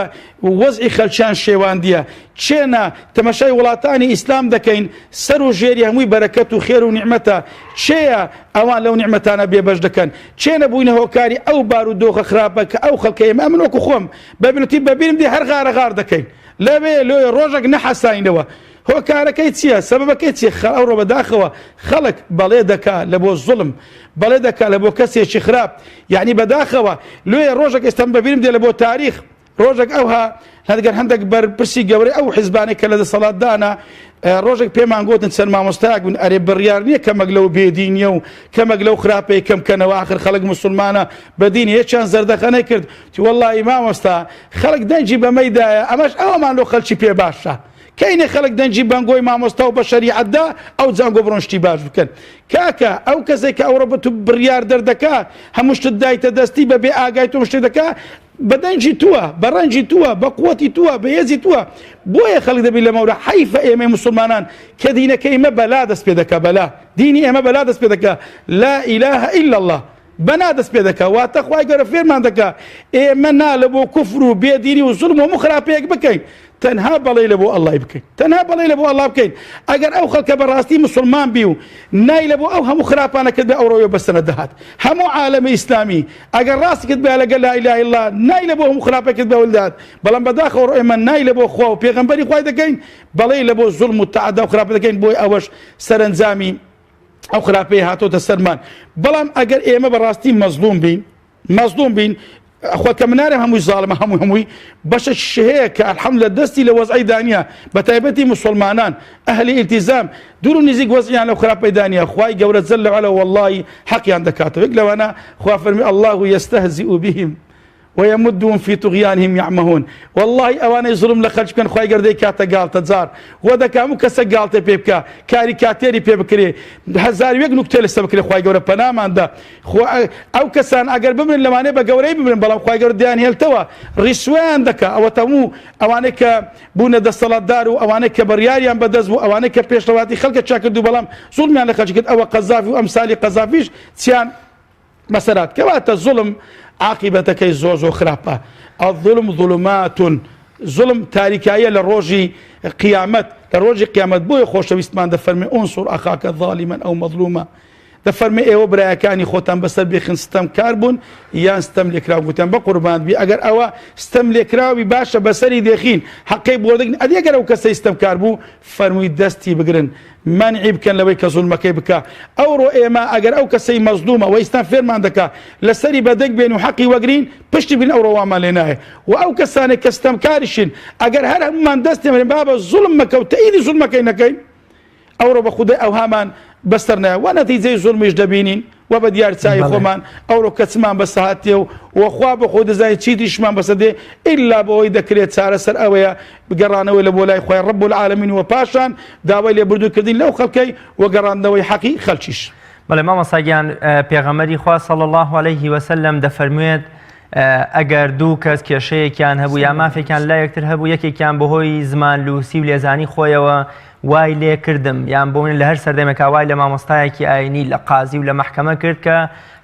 وەزعی خەلکیان شێواندیە چێنە تەمەشای وڵاتانی ئیسلام دەکەین سەر و ژێری هەمووی بەرەکەت و خێر و نیعمەتە چێیە ئەوان لەو نیعمەتانە بێبەش دەکەن چێنە بووینە هۆکاری ئەو بار و دۆخە خراپە کە ئەو خەڵکە ئێمە ئەمن وەکو خۆم بە بلوتی بەبیرم دێ هەر غارە غار دەکەین لەوێ لۆیە ڕۆژێک نەحەساینەوە هۆکارەکەی چییە سەبەبەکەی چییە ئەوڕۆ بەداخەوە خەڵک بەڵێ دەکا لە بۆ زوڵم بەڵێ دەکا لە بۆ کەسێکی خراپ یعنی بەداخەوە لۆیە ڕۆژێک ئێستام بەبیرم دێ لە بۆ تاریخ ڕۆژێک ئەوها هەرگەر هەندێک بەرپرسی گەورەی ئەو حیزبانەی کە لە دەسەڵاتدانە ڕۆژێک پێمان گوتن چەند مامۆستایەک بوون ئەرێ بڕیار نییە کەمەک لەو بێدینیە و کەمەک لەو خراپەی کەم کەنەوە ئاخر خەڵک مسلمانە بەدین یەکیان زەردەخەنەی کرد تی وەڵڵاهی مامۆستا خەڵک دەنگی بەمەی دایە ئەمەش ئەوەمان لۆ خەڵکی پێ باشە کەینێ خەڵک دەنگی بەنگۆی مامۆستا و بە شەریعەتدا ئەو جانگۆ بڕۆن شتی باش بکەن کاکە ئەو کەسێک کە ئەوڕۆ بە تو بڕیار دەردەکا هەموو شتت دایتە دەستی بە بێ ئاگای تۆ شتێ دەکا بە دەنگی تووە بە ڕەنجی تووە بە قوتی تووە بە هێزی تووە بۆیە خەڵک دەبی لەمەورە حەیفە ئێمەی موسڵمانان کە دینەکەی ئێمە بەلا دەست پێ دەکا بەلا دینی ئێمە بەلا دەست پێ دەکا لا ئیلاهە ئیلا اللە بەنا دەست پێ دەکا واتە خوای گەورە فێرمان دەکا ئێمە نا لە بۆ کوفر و بێدینی و زوڵم و هەموو خراپەیەک بکەین. تەنها بەڵێ لە بۆ ئەڵای بکەین تەنها بەڵێ لە بۆ ئەڵا بکەین ئەگەر ئەو خەڵکە بەڕاستی مسلمان بی و نای لە بۆ ئەو هەموو خراپانە کرد بە ئەوڕۆیە بەسەنە دەهات هەموو عالەمی ئیسلامی ئەگەر ڕاستی کرد بە لەگەل لا اله الا نای لە بۆ هەموو خراپە کرد بە ولدات بەڵام بەداخەوە ئێمە نای لە بۆ خوا و پێغەمبەری خوای دەکەین بەڵێ لە بۆ زوڵم و تەعەدا و خراپە دەکەین بۆی ئەوەش سەرەنجامی ئەو خراپەی هاتۆتە سەرمان بەڵام ئەگەر ئێمە بەڕاستی مەزلوم بین مەزلوم بین خۆ کە منارم هەمووی زاڵمە هەموو هەمووی بەشە هەیە کە الحمد لە دەستی لە وەزعی دانیە بە تایبەتی مسلمانان ئەهلی ئیلتیزام دوور و نزیک وەزعیان لەو خراپەی دانیە خوای گەورە جل وعلا واللهی حەقیان دەکاتەوە یەک لەوانە خوا فەرمی الله يستهزئ بهم ويمدهم في طغيانهم يعمهون واللهی ئەوانەی زوڵم لە خەلک بکەن خوای گەورە دەیکاتە گاڵتەجار وە دەکا هەموو کەسە گاڵتە پێ بکا کاریکاتێری پێ بکرێ هەزار وێک نوکتە لەسەر بکرێ خوای گەورە پەنامان دا خوا ئەو کەسان ئەگەر بمرن لەوانەیە بە گەورەی بمرن بەڵام خوای گەورە دەیان هێلتەوە ڕیسوایان دەکا ئەوە تەموو ئەوانەی کە بوونە دەسەڵاتدار و ئەوانەی کە بڕیاریان بەدەست بوو ئەوانەی کە پێشڕەواتی خەڵکە چاکرد و بەڵام زوڵمیان لە خەلکی کرد ئەوە قەزافی و ئەمسالی قەزافیش چیان مەسەرات کەواتە زوڵم عاقیبەتەکەی زۆر زۆر خراپە الظلم ظلمات زوڵم تاریکاییە لە ڕۆژی قیامەت لە ڕۆژی قیامەت بۆیە خۆشەویستمان دەفەرمێ انصر اخاک ظالما او مظلوما دەفەرمێ ئێوە برایەکانی خۆتان بەسەر بێخن ستەم کار بوون یان ستەم لێکراو گوتیان بە قوربان بی ئەگەر ئەوە ستەم لێکراوی باشە بەسەری دێخین حەقی بۆ دەگرین ئەدی ئەگەر ئەو کەسەی ستەمکار بوو فەرمووی دەستی بگرن مەنعی بکەن لەوەی کە زوڵمەکەی بکا ئەوڕۆ ئێمە ئەگەر ئەو کەسەی مەزلومە وە ئیسلام فێرمان دەکا لەسەری بەدەنگ بێن و حەقی وەگرین پشتی بگرین ئەوڕۆ وامان لێ نایە و ئەو کەسانێک کە ستەمکاریشین ئەگەر هەر هەموومان دەست نێمرین بابە زوڵم مەکە و تەئیدی زوڵمەکەی نەکەین ئەوڕۆ بە خودای ئەوهامان بەسەر نایە وە نەتیجەی زوڵمیش دەبینین و بە دیار چاوی خۆمان ئەوڕۆ کە چمان بەسە هاتیە و وەخوا بە خۆی دەزانێت چی دیشمان بەسە دێ ئیلا بەوەی دەکرێت چارەسەر ئەوەیە بگەڕانەوەی لە بۆ لای خوای رب العالمین و پاشان داوای لێبوردن کردین لەو خەڵکەی و گەڕاندنەوەی حەقی خەلکیش. بەڵێ مامۆستا گیان پێغەمبەری خوا صلی الله علیه وسلم دەفەرموێت ئەگەر دوو کەس کێشەیەکیان هەبوو یا مافێکیان لا یەکتر هەبوو یەکێکیان بەهۆی زمان لوسی و لێزانی خۆیەوە وای لێ کردم یان بۆ من لە هەر سەردەمێکا وای لە مامۆستایەکی ئاینی لە قازی و لە مەحکەمە کرد کە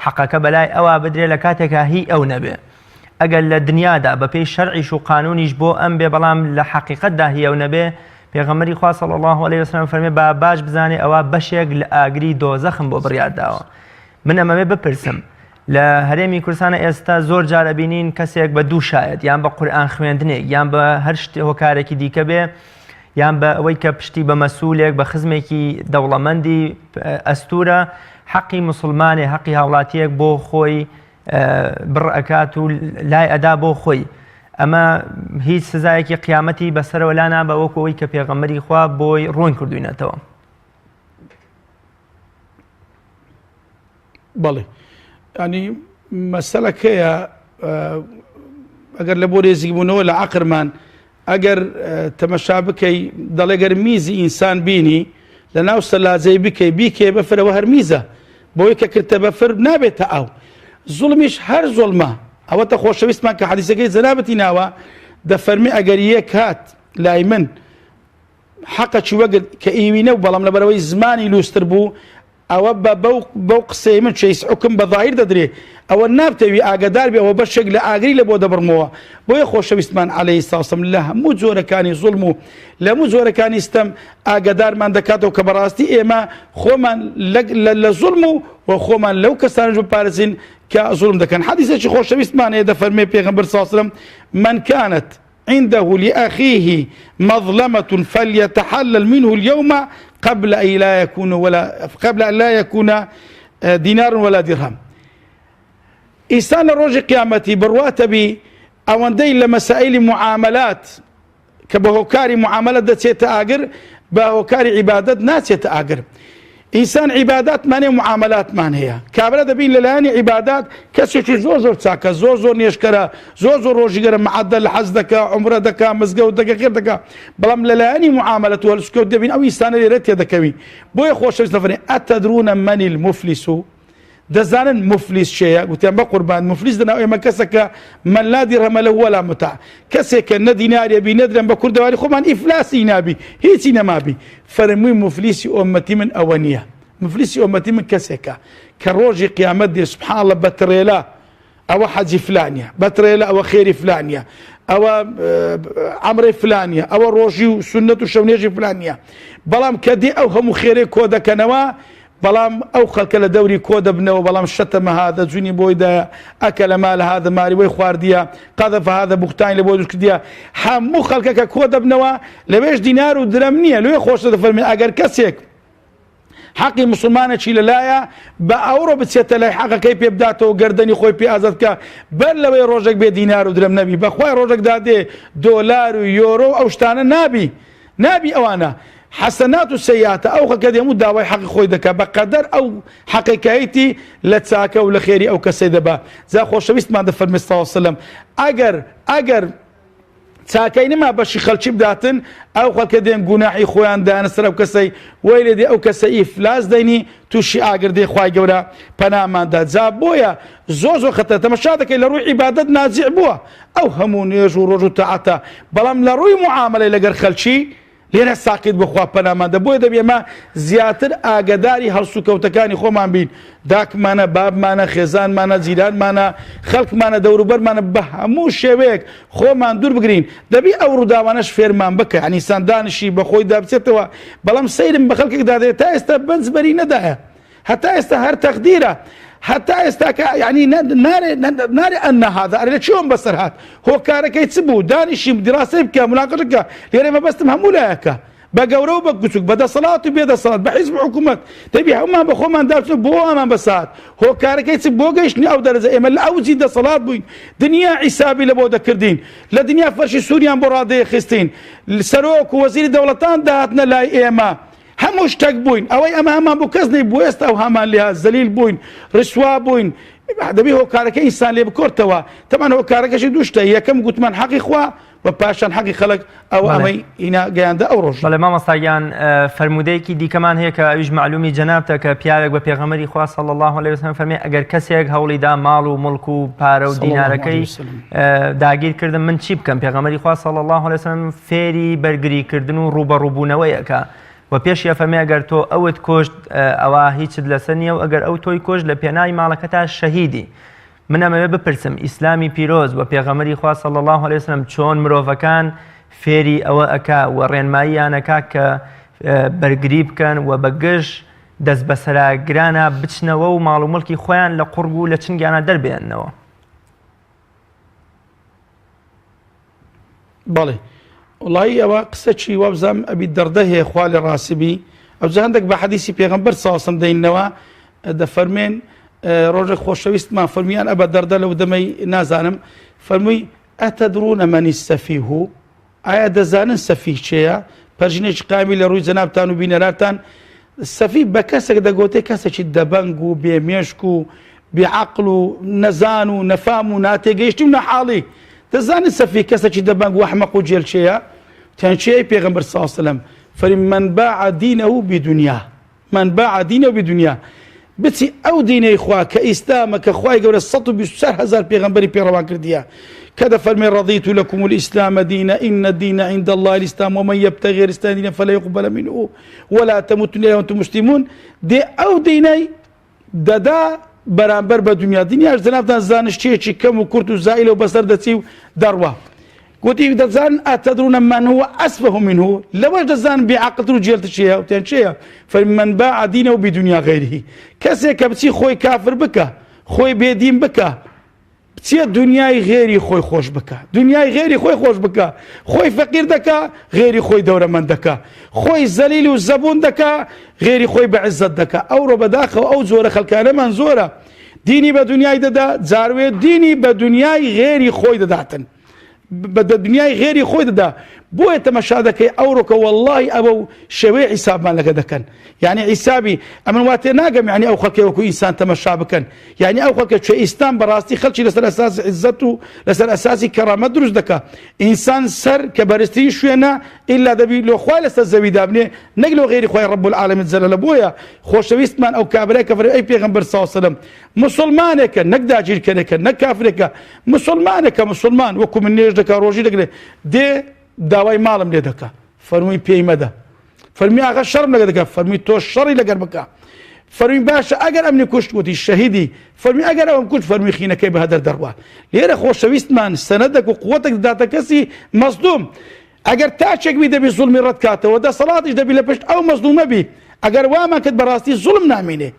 حەقەکە بەلای ئەوا بدرێ لە کاتێکا هی ئەو نەبێ ئەگەر لە دنیادا بەپێی شەرعیش و قانونیش بۆ ئەم بێ بەڵام لە حەقیقەتدا هی ئەو نەبێ پێغەمبەری خوا صلی الله علیه وسلم فەرمێ با باش بزانێ ئەوە بەشێک لە ئاگری دۆزەخم بۆ بڕیار داوە من ئەمەوێ بپرسم لە هەرێمی کوردستانە ئێستا زۆر جار ئەبینین کەسێک بە دوو شایەت یان بە قورئان خوێندنێک یان بە هەر شتێ هۆکارێکی دیکە بێ یان بە ئەوەی کە پشتی بە مەسولێک بە خزمێکی دەوڵەمەندی ئەستورە حەقی مسلمانێ حەقی هاوڵاتیەک بۆ خۆی بڕ ئەکات و لای ئەدا بۆ خۆی ئەمە هیچ سزایەکی قیامەتی بەسەرەوە لا نابە وەکو ئەوەی کە پێغەمبەری خوا بۆی ڕوون کردوینەتەوە. بەڵێ ینی مەسەلەکەیە ئەگەر لە بۆ رێزیکبوونەوە لە عقرمان ئەگەر تەمەشا بکەی دەڵێ گەر میزی ئینسان بینی لە ناو سەلاجەی بکەی بیکێ بەفرەوە هەر میزە بۆی کە کردتە بەفر نابێتە ئاو زوڵمیش هەر زوڵمە ئەوەتە خۆشەویستمان کە حەدیسەکەی جەنابتی ناوە دەفەرمی ئەگەر یەک هات لای من حەقەکی وەگرت کە ئیوی نەبوو بەڵام لەبەرئەوەی زمانی لووستر بوو ئەوە بە بەو بەو قسەی من چیس حوکم بە ظاهیر دەدرێ ئەوە نابتەوی ئاگادار بێ ئەوە بەشێک لە ئاگری لە بۆ دەبڕمەوە بۆیە خۆشەویستمان عەلەیهی سڵام لە هەموو جۆرەکانی زوڵم و لە هەموو جۆرەکانی ستەم ئاگادارمان دەکاتەوە کە بەڕاستی ئێمە خۆمان لە زوڵم و و خۆمان لەو کەسانش بپارێزین کە زوڵم دەکەن حەدیسێکی خۆشەویستمان هەیە دەفەرمێ پێغەمبەر صلی الله علیه و سلم من كانت عنده لأخيه مظلمة فليتحلل منه اليوم قبل أن لا يكون ولا قبل أن لا يكون آه، دينار ولا درهم ئینسان لە ڕۆژی قیامەتی بڕواتە بی ئەوەندەی لە مەسائلی معاملات کە بە هۆکاری معاملە دەچێتە ئاگر بە هۆکاری عیبادەت ناچێتە ئاگر ئینسان عیباداتمان هەیە معاملاتمان هەیە کابرا دەبین لەلایەنی عیبادات کەسێکی زۆر زۆر چاکە زۆر زۆر نوێژکەرە زۆر زۆر ڕۆژیگەرە معدل حەز دەکا عومرە دەکا مزگەوت دەکا خێر دەکا بەڵام لەلایەنی معاملەت و هەلسوکەوت دەبین ئەو ئینسانە لێرە تێدەکەوی بۆیە خۆشەویست دەفەرمێ ئەتەدرونە من المفلس دەزانن موفلیس کێیە؟ گوتیان بەقوربان موفلیس لەناو ئێمە کەسەکە من لا درهم له ولا متاع کەسێکە نە دینارێ بی نە درەم بە کوردەواری خۆمان ئیفلاسی نابی هیچی نەمابی فەرمووی موفلیسی ئۆمەتی من ئەوە نییە موفلیسی ئۆمەتی من کەسێکە کە ڕۆژی قیامەت دێ سبحان الله بە تڕێلە ئەوە حەجی فلانیە بە تڕێلە ئەوە خێری فلانیە ئەوە عەمرەی فلانیە، ئەوە ڕۆژی و سوننەت و شەونێژی فلانیە. بەڵام کە دێ ئەو هەموو خێرەی کۆ دەکەنەوە، بەڵام ئەو خەڵکە لە دەوری کۆ دەبنەوە، بەڵام شتم هذا جونی بۆی دایە، اکل مال هذا ماری بۆی خواردیە، قذف هذا بوختانی لە بۆ دروست کردیە، هەموو خەڵکەکە کۆ دەبنەوە، لەوێش دینار و درەم نییە، لەوێ خۆشتر دەفەرمێ ئەگەر کەسێک حەقی موسڵمانێکی لەلایە بە ئەوڕۆ بچێتە لای حەقەکەی پێ بداتەوە گەردەنی خۆی پێ ئازاد بکا بەر لەوەی ڕۆژێک بێ دینار و درەم نەبی بەخوای ڕۆژێک دادێ دۆلار و یۆرۆ و ئەو شتانە نابی نابی ئەوانە حەسەنات و سەیاتە ئەو خەکە دێم و داوای حەقی خۆی دەکا بە قەدەر ئەو حەقێکایەتی لە چاکە و لە خێری ئەو کەسەی دەبا جا خۆشەویستمان دەفەرمێ صلی الله علیه وسلم ئەگەر ئەگەر چاکەی نەما بەشی خەلکی بداتن ئەو خەلکە دێن گوناحی خۆیان دانە سەر ئەو کەسەی وەی لێ دێ ئەو کەسە ئیفلاس دەینی تووشی ئاگر دێ خوای گەورە پەنامان دا جا بۆیە زۆر زۆر خەتەر تەمەشا دەکەی لە ڕووی عیبادەت ناجع بووە ئەو هەموو نوێژ و ڕۆژ و تاعەتە بەڵام لە ڕووی معامەلەی لەگەر خەلکی لێرە ساقیت بۆ خوا پەنامان دە بۆیە دەبی ئێمە زیاتر ئاگەداری هەڵسوکەوتەکانی خۆمان بین داکمانە بابمانە خێزانمانە جیرانمانە خەڵکمانە دەوروبەرمانە بە هەموو شێوەیەک خۆمان دوور بگرین دەبی ئەو ڕووداوانەش فێرمان بکە یعنی ئینسان دانیشی بە خۆیدا بچێتەوە بەڵام سەیرم بە خەڵکێک دادێت تا ئێستا بەنج بەری نەدایە هەتا ئێستا هەر تەقدیرە هەتا ئێستا کە یعنی نارێ نارێ ئەن هذا ئەرێ لە چۆن بەسەر هات هۆکارەکەی چ بوو دانیشیم دیراسەی بکە مناقشە بکە لێرە مەبەستم هەموو لایەکە بە گەورە و بە کوچک بە دەسەڵات و بێ دەسەڵات بە حیزب و حکوومەت دەبی هەمومان بە خۆمان داچن بۆ ئەمان بەسات هۆکارەکەی چ بۆ گەیشتنی ئەو دەرەجە ئێمە لە ئەوجی دەسەڵات بووین دنیا عیسابی لە بۆ دەکردین لە دنیا فەرشی سووریان بۆ ڕادەیە خستین سەرۆک و وەزیری دەوڵەتان داهاتنە لای ئێمە هەموو شتەک بووین ئەوەی ئەمە هەمان بوو کەس نەی بوو ئێستا ئەو هەمان لێ هات زەلیل بووین ڕسوا بووین دەبی هۆکارەکە ئینسان لێ بکۆرتەوە تەمان هۆکارەکەشی دوو شتە یەکەم گوتمان حەقی خوا و پاشان حەقی خەڵک ئەو ئەمەی ئینا گەیاندە ئەو ڕۆژ بەڵێ مامۆستا گیان فەرموودەیەکی دیکەمان هەیە کە ئەویش مەعلومی جەنابتە کە پیاوێک بە پێغەمبەری خوا صلی الله علیه وسلم فەرمی ئەگەر کەسێک هەوڵی دا ماڵ و مڵک و پارە و دینارەکەی داگیر کردم من چی بکەم پێغەمبەری خوا صلی الله علیه وسلم فێری بەرگری کردن و ڕووبەڕووبوونەوەی ئەکا و پێشی ئەفەرمێ ئەگەر تۆ ئەوت کوشت ئەوا هیچت لەسەر نییە و ئەگەر ئەو تۆی کوشت لە پێناوی ماڵەکەتا شەهیدی من ئەمەوێ بپرسم ئیسلامی پیرۆز و پێغەمبەری خوا صلی الله علیه وسلم چۆن مرۆڤەکان فێری ئەوە ئەکا و ڕێنماییان ئەکا کە بەرگری بکەن و بە گژ دەست بەسەراگرانە بچنەوە و ماڵ و مڵکی خۆیان لە قوڕگ و لە چنگیانە دەربێننەوە. بەڵێ وڵی ئەوە قسە چی وابزانم ئەبی دەردە هەیە خوا لە ڕاستبی ئەو هەندێک بە حەدیسی پێغەمبەر ساسم دەینەوە دەفەرمێن ڕۆژێک خۆشەویستمان فەرمیان ئەبە دەردە لەو دەمەی نازانم فەرمووی ئەتەدرون من السفیه ئایا دەزانن سەفیه کێیە؟ پەرژینێکی قامی لە ڕووی جەنابتان و بینەرانتان سەفی بە کەسێک دەگوتێ کەسێکی دەبەنگ و بێ مێشک و بێ عەقڵ و نەزان و نەفام و ناتێگەیشتی و نەحاڵی دەزانن سەفی کەسێکی دەبەنگ و ئەحمەق و جێل کێیە؟ تیان کێیە پێغەمبەر صلی الله علیه وسلم فەرمی من باع دینه بدنیا من باع دینه بدنیا بچی ئەو دینەی خوا کە ئیسلامە کە خوای گەورە 124 هەزار پێغەمبەری پێ ڕەوان کردیە کە دەفەرمێ رضیت لكم الاسلام دينا ان الدين عند الله الاسلام ومن يبتغي غير الاسلام دينا فلا يقبل منه ولا تموتن الا وانتم مسلمون دێ ئەو دینەی دەدا بەرامبەر بە دنیا دنیاش جەنابتان زانشتێکی کەم و کورت و زائلە و بەسەر دەچی و دەڕوا گوتی دەزان ئەتدرون من هو اسفه منه لەوەش دەزان بێ عەقڵتر و جێلتر چییە وتیان چییە فەرمی من باع دینه بدنیا غیره کەسێک کە بچی خۆی کافر بکە خۆی بێدین بکە بچێ دنیای غێری خۆی خۆش بکە دنیای غێری خۆی خۆش بکە خۆی فەقیر دەکا غێری خۆی دەورەمەند دەکا خۆی زەلیل و زەبوون دەکا غێری خۆی بە عزەت دەکا ئەوڕۆ بەداخەوە ئەو جۆرە خەڵکانەمان زۆرە دینی بە دنیای دەدا جاروێ دینی بە دنیای غێری خۆی دەداتن بە دنیای غێری خۆی دەدا بۆیە تەمەشا دەکەی ئەوڕۆکە وەڵڵاهی ئەوە و شێوەی حیسابمان لەگە دەکەن یعنی حیسابی ئەمن وا تێ ناگەم یعنی ئەو خەڵکێ وەکو ئینسان تەمەشا بکەن یعنی ئەو خەڵکە چێ ئیسلام بەڕاستی خەڵکی لەسەر ئەساسی عیزەت و لەسەر ئەساسی کەرامەت دروست دەکا ئینسان سەر کە بەرزترین شوێنە ئیلا دەبی لۆ خوای لەسەر زەوی دابنێ نەک لۆ غێری خوای رب العالمین جل لە بۆیە خۆشەویستمان ئەو کابرای کە فەرمی ئەی پێغەمبەر صلی الله علیه وسلم مسلمانێکە نەک داگیرکەرێکە نەک کافرێکە مسلمانێکە مسلمان وەکو من نوێژ دەکا ڕۆژی دەگرێ دێ داوای ماڵم لێ دەکا فەرمووی پێی مەدە فەرمی ئاغا شەڕم لەگەر دەکا فەرمی تۆ شەڕی لەگەر بکە. فەرمی باشە ئەگەر ئەمنی کوشت گوتی شەهیدی فەرمی ئەگەر ئەوم کوشت فەرمی خینەکەی بە هەدەر دەڕوا لێرە خۆشەویستمان سەنەدەک و قوتێک دەداتە کەسی مەزلوم ئەگەر تاکێک بی دەبی زوڵمی ڕەت کاتەوە دەسەڵاتیش دەبی لە پشت ئەو مەزلومە بی ئەگەر وامان کرد بەڕاستی زوڵم نامینێ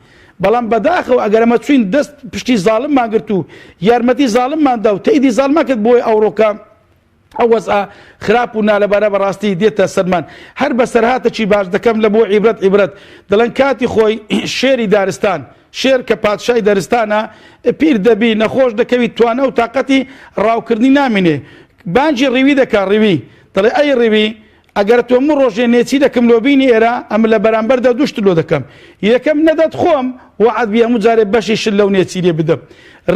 بەڵام بەداخەوە ئەگەر ئەمە چوین دەست پشتی زاڵممان گرت و یارمەتی زاڵممان دا و تەئیدی زاڵمان کرد بۆی ئەوڕۆکە ئەو وەزعە خراپ و نالەبارە بەڕاستی دێتە سەرمان هەر بەسەرهاتەکی باش دەکەم لە بۆ عیبرەت عیبرەت دەڵێن کاتی خۆی شێری دارستان شێر کە پادشای دەرستانە پیر دەبی نەخۆش دەکەوی توانە و تاقەتی ڕاوکردنی نامینێ بانگی ڕیوی دەکا ڕیوی دەڵێ ئەی ڕیوی ئەگەر تۆ من ڕۆژێ نێچی دەکەم لۆ بینی ئێرە ئەمن لە بەرامبەردا دوو شت لۆ دەکەم یەکەم نەدەت خۆم وەعد بی هەموو جارێ بەشی شت لەو نێچیرێ بدەم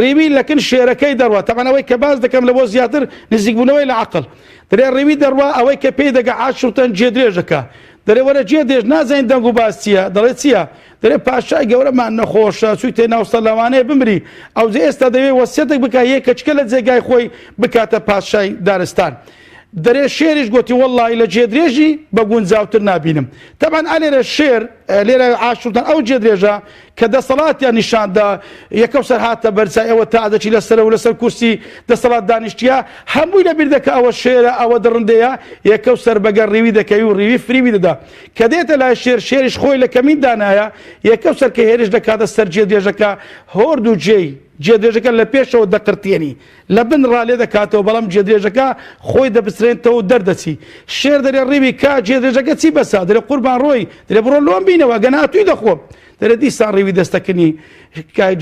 ڕیوی لەکن شێرەکەی دەڕوا تەبعەن ئەوەی کە باس دەکەم لە بۆ زیاتر نزیکبوونەوەی لە عەقڵ دەرێ ڕیوی دەڕوا ئەوەی کە پێی دەگا عاشوتەن جێدرێژەکە دەرێ وەرە جێدرێژ نازانین دەنگ و باس چییە دەڵێ چییە دەرێ پاشای گەورەمان نەخۆشە چوویتە ناو سەر لەوانەیە بمری ئەوجە ئێستا دەوێ وەسیەتێک بکا یە کەچکە لە جێگای خۆی بکاتە پادشای دارستان دەرێ شێریش گۆتی وەڵڵاهی لە جێدرێژی بە گونجاوتر نابینم تەبعەن ئەلێرە شێر لێرە عاشورتان ئەو جێدرێژە کە دەسەڵاتیان نیشاندا یەکەو سەر هاتە بەرچای ئەوە تاجەکی لەسەرە و لەسەر کورسی دەسەڵات دانیشتیە هەمووی لەبیر دەکا ئەوە شێرە ئەوە دڕندەیە یەکەو سەر بەگەر ڕیوی دەکەوی و ڕیوی فریوی دەدا کە دێتە لای شێر شێریش خۆی لە کەمین دانایە یەکەو سەر کە هێرش دەکاتە سەر جێدرێژەکە هۆرد و جێی جێدرێژەکە لە پێشەوە دەقرتێنی لە بن ڕا لێ دەکاتەوە بەڵام جێدرێژەکە خۆی دەبسرێنتەوە و دەردەچی شێر دەرێ ڕیوی کا جێدرێژەکە چی بەسا دەرێ قوربان ڕۆی دەرێ بڕۆ لۆم بینەوە گەنا ئەتووی دەخۆم دەرێ دیسان ڕیوی دەستەکنی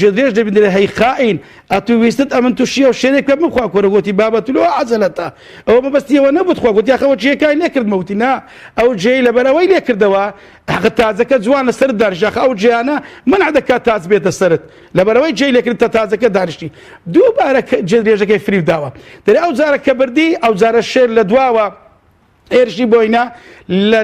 جێدرێژ دەبین دەرێ هەی خائین ئەتوو ویستت ئەمن تووشی ئەو شێرێک پێ بخوا کورە گۆتی بابە تو لۆ عەجەلەتە ئەوە مەبەستی ئەوە نەبوو خوا گوتی ئاخە ئەوە جێیەکای لێ کردمەوە وتی نا ئەو جێی لەبەر ئەوەی لێ کردەوە ئاخە تاجەکە جوان لەسەرت دانیشت ئاخە ئەو جێیانە مەنع دەکات تاج بێتە سەرت لەبەرئەوەی جێی لێکرد تا تاجەکە دانیشتی دووبارە جێ درێژەکەی فریو داوە دەرێ ئەو جارە کە بردی ئەو جارە شێر لە دواوە هێرشی بۆینە لە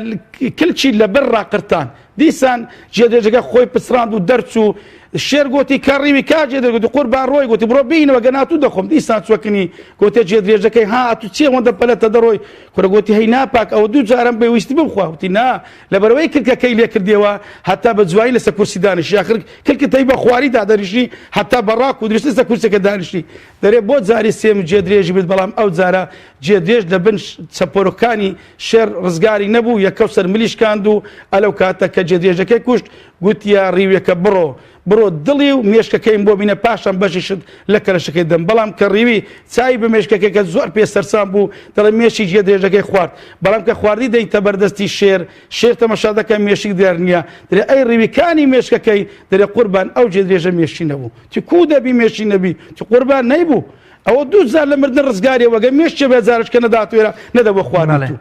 کلچی لەبەر ڕاقرتان دیسان جێدرێژەکە خۆی پچڕاند و دەرچوو شێر گوتی کەڕیوی کا جێدرێژ گوتی قوربان ڕۆی گوتی بڕۆ بینەوە گەناتوو دەخۆم دیسان چوەکنی گوتێ جێدرێژەکەی ها ئەتوو چیە ئەوەندە پەلەتە دەڕۆی کورە گوتی هەی ناپاک ئەوە دوو جارم بێ ویستی بمخوا وتی نا لەبەرئەوەی کلکەکەی لێ کردیەوە هەتا بە جوانی لەسەر کورسی دانیشی ئاخر کلکت هەی بە خواری دادەنیشی هەتا بە ڕاک و دروستی لەسەر کورسەکە دانیشی دەرێ بۆ جاری سێم جێ درێژی برد بەڵام ئەو جارە جێ درێژ لە بن چەپۆرکانی شێر ڕزگاری نەبوو یەکەو سەر ملی شکاند و ئەلەو کاتە کە جێ درێژەکەی کوشت گوتیە ڕیویەکە بڕۆ بڕۆ دڵی و مێشکەکەیم بۆ بینە پاشان بەشی شت لە کەلەشەکەی دەم بەڵام کە ڕیوی چاوی بە مێشکەکەی کە زۆر پێ سەرسام بوو دەڵێ مێشکی جێ درێژەکەی خوارد بەڵام کە خواردی دەیتە بەردەستی شێر شێر تەمەشا دەکە مێشک دیار نییە دەرێ ئەی ڕیوی کانی مێشکەکەی دەرێ قوربان ئەو جێ درێژە مێشکی نەبوو تی کوو دەبی مێشکی نەبی تی قوربان نەیبوو ئەوە دوو جار لە مردن ڕزگاریە وەگە مێشکێ بێ جارش کە نەداتوێرە نەدەبوو خواردن بەڵێ. تو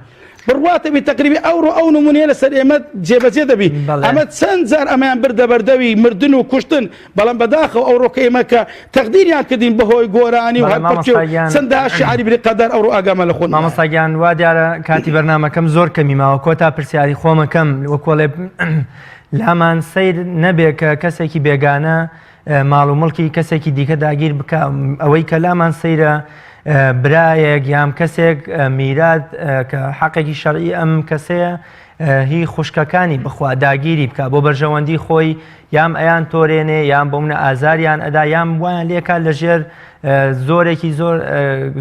بڕواتە بی تەقریبی ئەوڕۆ ئەو نمونەیە لەسەر ئێمە جێبەجێ دەبی بەڵێ. ئەمە چەند جار ئەمەیان بردە بەردەوی مردن و کوشتن بەڵام بەداخەوە ئەوڕۆ کە ئێمە کە تەقدیریان کردین بەهۆی گۆرانی و بەڵێ هەر پرچێ مامۆستا و گیان. چەندەها شیعری بریقەدار ئەوڕۆ ئاگامان لە خۆ نەمایە. مامۆستا گیان وا دیارە کاتی بەرنامەکەم زۆر کەمی ماوە کۆتا پرسیاری خۆمەکەم وەکۆڵێ لامان سەیر نەبێ کە کەسێکی بێگانە ماڵ و مڵکی کەسێکی دیکە داگیر بکا ئەوەی کە لامان سەیرە برایەک یان کەسێک میرات کە حەقێکی شەرعی ئەم کەسەیە هی خوشکەکانی بخوا داگیری بکە بۆ بەرژەوەندی خۆی یام ئەیان تۆرێنێ یان بۆ منە ئازاریان ئەدا یان وایان لێکا لەژێر زۆرێکی زۆر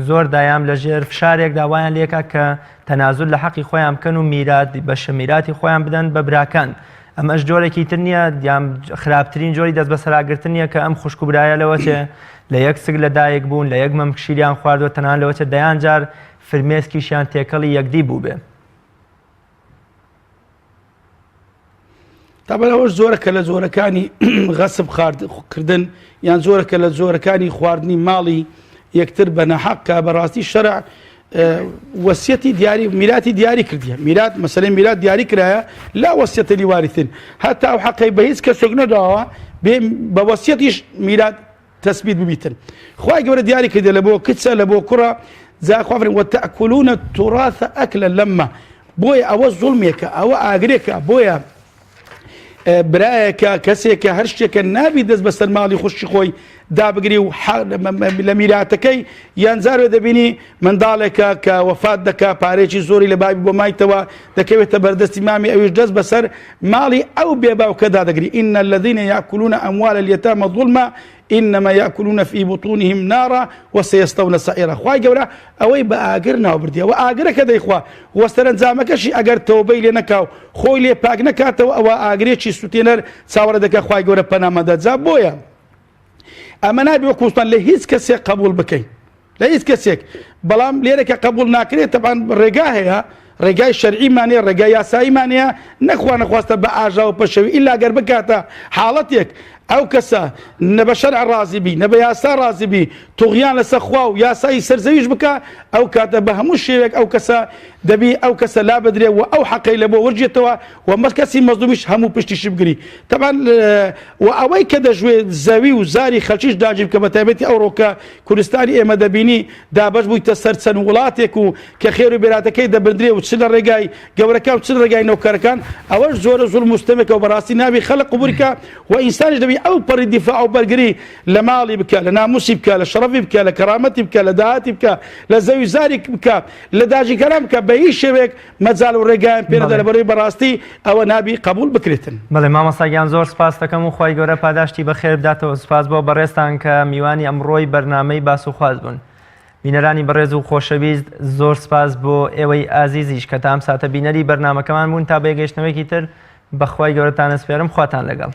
زۆر دایام لەژێر فشارێکدا وایان لێکا کە تەنازول لە حەقی خۆیان بکەن و میرات بەشە میراتی خۆیان بدەن بە براکان ئەمەش جۆرێکی تر نییە یان خراپترین جۆری دەستبەسەراگرتن نییە کە ئەم خوشک و برایە لەوەچێ لە یەک سک لە دایک بوون لە یەک مەمک شیریان خواردووە تەنان لەوەچێ دەیان جار فرمێسکیشیان تێکەڵی یەکدی بووبێ. تابەن ئەوەش زۆرەکە لە جۆرەکانی غەسب کردن یان زۆرەکە لە جۆرەکانی خواردنی ماڵی یەکتر بە نەحەق کە بەڕاستی شەرع وەسیەتی دیاری میراتی دیاری کردیە میرات مەسەلەی میرات دیاری کرایە لا وەسیەتە لوارثن هەتا ئەو حەقەی بە هیچ کەسێک نەداوە بێ بە وەسیەتیش میرات تەسبیت ببیتن خوای گەورە دیاری کردە لە بۆ کچە لە بۆ کوڕە جا خوا فەرمی وتأکلون التراث أکلا لما بۆیە ئەوە زوڵمێکە ئەوە ئاگرێکە بۆیە. برایەکە کەسێکە هەر شتێکە نابی دەست بەسەر ماڵی خوشکی خۆی دابگری و لە میراتەکەی یان جارێ دەبینی منداڵێکە کە وەفات دەکا پارێکی زۆری لە بابی بۆ مایتەوە دەکەوێتە بەردەستی مامی ئەویش دەست بەسەر ماڵی ئەو بێ باوکەدا دەگری إن الذين يأكلون أموال اليتامى ظلما إنما يأكلون في بطونهم نارا وسيصلون سعيرا خوای گەورە ئەوەی بە ئاگر ناوبردیە وە ئاگرەکە دەیخوا وە سەرەنجامەکەشی ئەگەر تەوبەی لێ نەکا و خۆی لێ پاک نەکاتەوە ئەوە ئاگرێکی سوتێنەر چاوەڕێ دەکا خوای گەورە پەنامان دا جا بۆیە ئەمە نابێ وەکو وتمان لە هیچ کەسێک قبول بکەین لە هیچ کەسێک بەڵام لێرە کە قبول ناکرێت تەبان ڕێگا هەیە ڕێگای شەرعیمان هەیە ڕێگای یاساییمان هەیە نەخوا نەخواستە بە ئاژاوە پەشێوی ئیلا گەر بکاتە حاڵەتێک ئەو کەسە نە بە شەرع ڕازی بی نە بە یاسا ڕازی بی توغیان لەسەر خوا و یاسایی سەر زەویش بکا ئەو کاتە بە هەموو شێوەیەک ئەو کەسە دەبی ئەو کەسە لا بدرێ و ئەو حەقەی لە بۆ وەرگێتەوە و مەس کەسی مەزلومیش هەموو پشتیشی بگری تەبعەن و ئەوەی کە دەژوێ زەوی و زاری خەلکیش داگیر بکە بە تایبەتی ئەوڕۆ کە کوردستانی ئێمە دەبینی دابەش بوویتە سەر چەند وڵاتێک و کە خێر و بێراتەکەی دەبردرێ و چ لە ڕێگای گەورەکان و چ لە ڕێگای نۆکەرەکان ئەوەش زۆرە زوڵم و ستەمێکە و بەڕاستی نابی خەڵک قبولی کا و ئینسانیش دەبی ئەو پەڕی دیفاع و بەرگری لە ماڵی بکە لە ناموسی بکە لە شەڕەفی بکە لە کەرامەتی بکە لە داهاتی بکە لە زەوی زاری بکە لە داگیرکەران بکە بە هیچ شێوەیەک مەجال و ڕێگایان پێ نەدا لەبەرئەوەی بەڕاستی ئەوە نابی قبوڵ بکرێتن. بەڵێ مامۆستا گیان زۆر سپاست دەکەم و خوای گەورە پاداشتی بەخێر بداتەوە سپاس بۆ بەڕێزتان کە میوانی ئەمڕۆی بەرنامەی باس و خواست بوون. بینەرانی بەڕێز و خۆشەویست زۆر سپاس بۆ ئێوەی ئازیزیش کە تا ئەم ساتە بینەری بەرنامەکەمان بوون تا بەیەگەیشتنەوەیەکی تر بەخوای گەورەتان ئەسپێرم خواتان لەگەڵ.